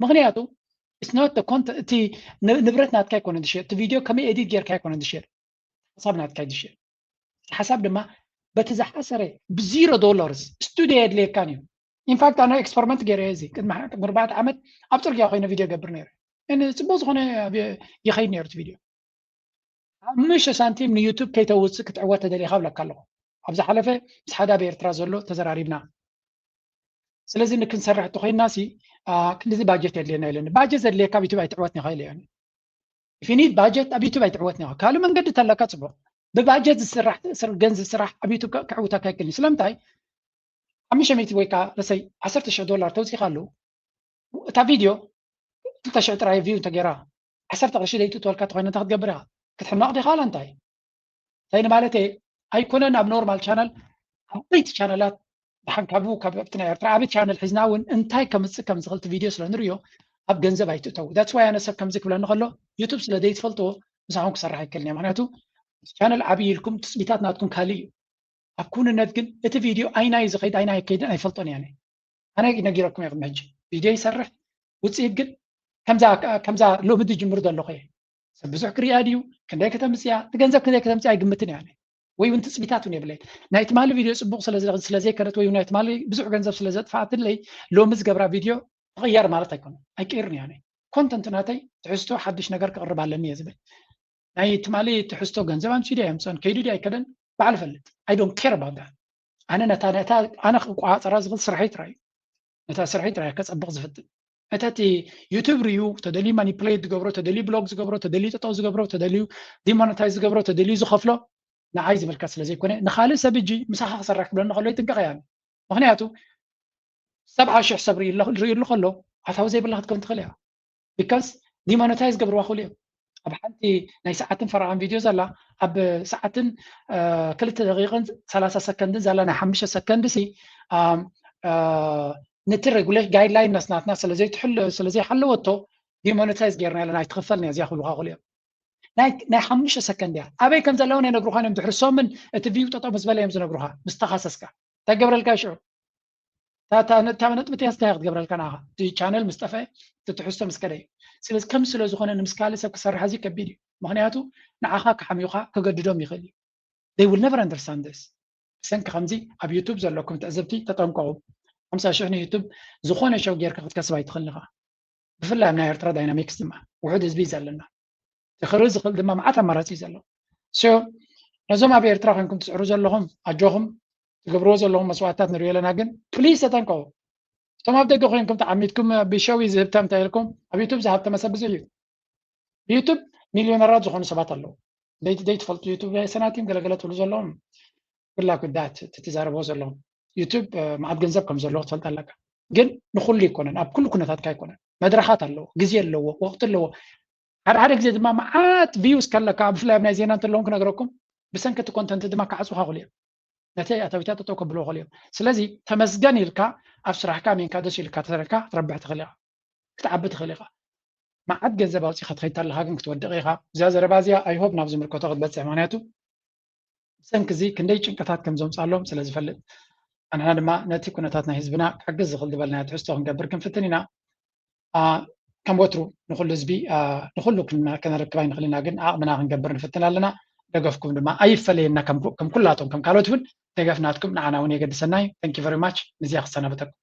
ምክንያቱ it's not the content እቲ ንብረት ናትካ ኣይኮነን ዝሸየጥ እቲ ቪድዮ ከመይ ኤዲት ጌርካ ኣይኮነን ዝሸየጥ ሓሳብ ናትካ እዩ ዝሸየጥ። እቲ ሓሳብ ድማ በቲ ዝሓሰረ ብዚሮ ዶላርስ ስቱዲዮ የድልየካን እዩ። ኢንፋክት ኣነ ኤክስፐሪመንት ገይረ እዚ ቅድሚ ኣርባዕተ ዓመት ኣብ ፅርግያ ኮይነ ቪድዮ ገብር ነይረ። ጽቡቅ ዝኮነ ይኸይድ ነይሩ እቲ ቪድዮ። ሓሙሽተ ሳንቲም ንዩቱብ ከይተውፅእ ክትዕወት ተደሊኻ ብለካ ኣለኹ። ኣብ ዝሓለፈ ምስ ሓደ ኣብ ኤርትራ ዘሎ ተዘራሪብና። ስለዚ ንክንሰርሕ እንተኮይንና ሲ ክንድዚ ባጀት የድልየና ኢለኒ። ባጀት ዘድልየካ ኣብ ዩቱብ ኣይትዕወትን ኢኻ ኢለዮ። ኢፍ ዩ ኒድ ባጀት ኣብ ዩቱብ ኣይትዕወትን ኢኻ። ካልእ መንገዲ ተለካ ፅቡቅ። ብባጀት ዝስራሕ ገንዘብ ስራሕ ኣብ ዩቱብ ከዕውተካ ኣይክእልን እዩ። ስለምንታይ ሓሙሽተ ሚእቲ ወይ ከዓ ለሰይ ዓሰርተ ሽሕ ዶላር ተውፂእካ ኣለዉ እታ ቪድዮ ክልተ ሽሕ ጥራይ ቪው እንተገይራ ዓሰርተ ቅርሺ ዘይትእትወልካ ተኮይነ እንታይ ክትገብር ኢኻ? ክትሕመቕ ዲኻ ዋላ እንታይ? እንታይ ንማለተይ ኣይኮነን ኣብ ኖርማል ቻነል ዓበይቲ ቻነላት ድሓን ካብኡ ካብ ኣብቲ ናይ ኤርትራ ዓቢ ቻነል ሒዝና እውን እንታይ ከምጽእ ከም ዝኽእል እቲ ቪድዮ ስለ ንርእዮ ኣብ ገንዘብ ኣይትእተው። That's why ኣነ ሰብ ከምዚ ክብለኒ ከሎ ዩቱብ ስለ ዘይትፈልጥዎ ምሳኹም ክሰርሕ ኣይክእልን እየ። ምክንያቱ ቻነል ዓብዪ ኢልኩም ትጽቢታት ናትኩም ካልእ እዩ። ኣብ ኩንነት ግን እቲ ቪድዮ ኣይናይ ዝኸይድ ኣይናይ ከይድን ኣይፈልጦን እየ። ኣነ ነጊረኩም እየ ቅድሚ ሕጂ ቪድዮ ይሰርሕ ውፅኢት ግን ከምዛ ሎሚ ዝጅምር ዘለኹ እየ። ሰብ ብዙሕ ክሪኣ ድዩ ክንደይ ከተምፅያ እቲ ገንዘብ ክንደይ ከተምፅያ ኣይግምትን እያ። ወይ እውን ትፅቢታት እውን የብለይ ናይ ትማሊ ቪድዮ ፅቡቅ ስለ ዘይከነት ወይ ናይ ትማሊ ብዙሕ ገንዘብ ስለ ዘጥፋኣትለይ ሎሚ ዝገብራ ቪድዮ ትቕየር ማለት ኣይኮነ ኣይቀይርን እያ። ኮንተንት ናተይ ትሕዝቶ ሓድሽ ነገር ክቕርብ ኣለኒ እየ ዝብል ናይ ትማሊ ትሕዝቶ ገንዘብ ኣምሲደ የምፅኦን ከይዱ ድዩ ኣይከደን ባዕሉ ፈልጥ። I don't care about that። ኣነ ነታ ነታ ኣነ ክቋፀራ ዝኽእል ስርሐይ ጥራይ እዩ። ነታ ስርሐይ ጥራይ ከፀብቕ ዝፍትን። እቲ እቲ ዩቱብ ርዩ ተደልዩ ማኒፕሌት ዝገብሮ ተደልዩ ብሎክ ዝገብሮ ተደልዩ ጠጠው ዝገብሮ ተደልዩ ዲሞነታይዝ ዝገብሮ ተደልዩ ዝኸፍሎ ንዓይ ዝምልከት ስለ ዘይኮነ ንኻልእ ሰብ እጂ ምሳኻ ክሰርሕ ክብለኒ ከሎ ይጥንቀቕ እያ። ምክንያቱ ሰብዓ ሽሕ ሰብ ርእዩ ኣሎ ከሎ ኣታዊ ዘይብላ ክትከውን ትኽእል እያ። ቢካዝ ዲሞነታይዝ ገብርዋ ክእሉ እዮም። ኣብ ሓንቲ ናይ ሰዓትን ፈረቓን ቪድዮ ዘላ ኣብ ሰዓትን ክልተ ደቂቕን ሰላሳ ሰከንድን ዘላ ናይ ሓሙሽተ ሰከንድ ሲ ነቲ ሬጉሌሽን ጋይድላይን ናስናትና ስለዘይትሕል ስለዘይሓለወቶ ዲሞነታይዝ ጌርና ኢለ ናይ ትኽፈል ናይ እዚኣ ክብሉካ ክእሉ እዮም። ናይ ሓሙሽተ ሰከንድ እያ ኣበይ ከም ዘለውን ኣይነግሩኻን እዮም ድሕሪ ሶምን እቲ ቪው ጠጠው ምስ በለ እዮም ዝነግሩኻ ምስ ተኻሰስካ እንታይ ገብረልካ ሽዑ እታ ነጥቢ እቲኣ እንታይ ክትገብረልካ ንዓኻ እቲ ቻነል ምስ ጠፍአ እቲ ትሕዝቶ ምስ ከደ እዩ። ስለዚ ከም ስለ ዝኾነ ንምስ ካልእ ሰብ ክሰርሕ ኣዝዩ ከቢድ እዩ። ምኽንያቱ ንዓኻ ክሓምዩኻ ክገድዶም ይኽእል እዩ። They will never understand this። ብሰንኪ ከምዚ ኣብ ዩቱብ ዘለኩም ትዕዝብቲ ተጠንቀቑ። ሓምሳ ሽሕ ንዩቱብ ዝኾነ ሸው ጌርካ ክትከስብ ኣይትኽእልን ኢኻ። ብፍላይ ኣብ ናይ ኤርትራ ዳይናሚክስ ድማ ውሑድ ህዝቢ እዩ ዘለና። ክኽሪ ዝኽእል ድማ መዓት ኣማራፂ እዩ ዘሎ። ነዞም ኣብ ኤርትራ ኮንኩም ትፅዕሩ ዘለኹም ኣጆኹም ትገብርዎ ዘለኹም መስዋዕትታት ንሪኦ ኣለና ግን ፕሊስ ተጠንቀቑ። እቶም ኣብ ደገ ኮይንኩም ተዓሚትኩም ብሸው እዩ ዝህብተም እንታይ ኢልኩም ኣብ ዩቱብ ዝሃብተመ ሰብ ብዙሕ እዩ። ብዩቱብ ሚልዮነራት ዝኾኑ ሰባት ኣለዉ። ዘይትፈልጡ ዩቱብ ሰናቲም ገለገለ ትብሉ ዘለኹም good luck with that። እቲ ትዛረብዎ ዘለኹም ዩቱብ መዓት ገንዘብ ከም ዘለዎ ክትፈልጥ ኣለካ። ግን ንኩሉ ኣይኮነን ኣብ ኩሉ ኩነታትካ ኣይኮነን። መድረኻት ኣለዎ ግዜ ኣለዎ ወቅቲ ኣለዎ። ሓደ ሓደ ግዜ ድማ መዓት ቪውስ ከለካ ብፍላይ ኣብ ናይ ዜና እንተለዎም ክነግረኩም ብሰንኪ እቲ ኮንተንት ድማ ክዓፁካ ክእሉ እዮም። ነቲ ኣታዊታት ጠጠው ከብልዎ ክእሉ እዮም። ስለዚ ተመስገን ኢልካ ኣብ ስራሕካ ኣሚንካ ደስ ኢልካ ተሰሪሕካ ክትረብሕ ትኽእል ኢኻ ክትዓቢ ትኽእል ኢኻ። መዓት ገንዘብ ኣውፂእካ ትኸይድ ኣለካ ግን ክትወድቕ ኢኻ። እዚኣ ዘረባ እዚኣ I hope ናብ ዝምልከቶ ክትበፅሕ ምክንያቱ ብሰንኪ እዚ ክንደይ ጭንቀታት ከም ዘምፅኣሎም ስለ ዝፈልጥ ኣንሕና ድማ ነቲ ኩነታት ናይ ህዝብና ክሕግዝ ዝኽእል ዝበልናዮ ትሕዝቶ ክንገብር ክንፍትን ኢና። ከም ወትሩ ንኩሉ ህዝቢ ንኩሉ ክነርክብ ኣይንኽእል ኢና ግን ዓቕምና ክንገብር ንፍትን ኣለና። ደገፍኩም ድማ ኣይፈለየና ከም ኩላቶም ከም ካልኦት እውን ደገፍ ናትኩም ንዓና እውን የገድሰና እዩ። Thank you very much። ንዚኣ ክሰናበተኩም።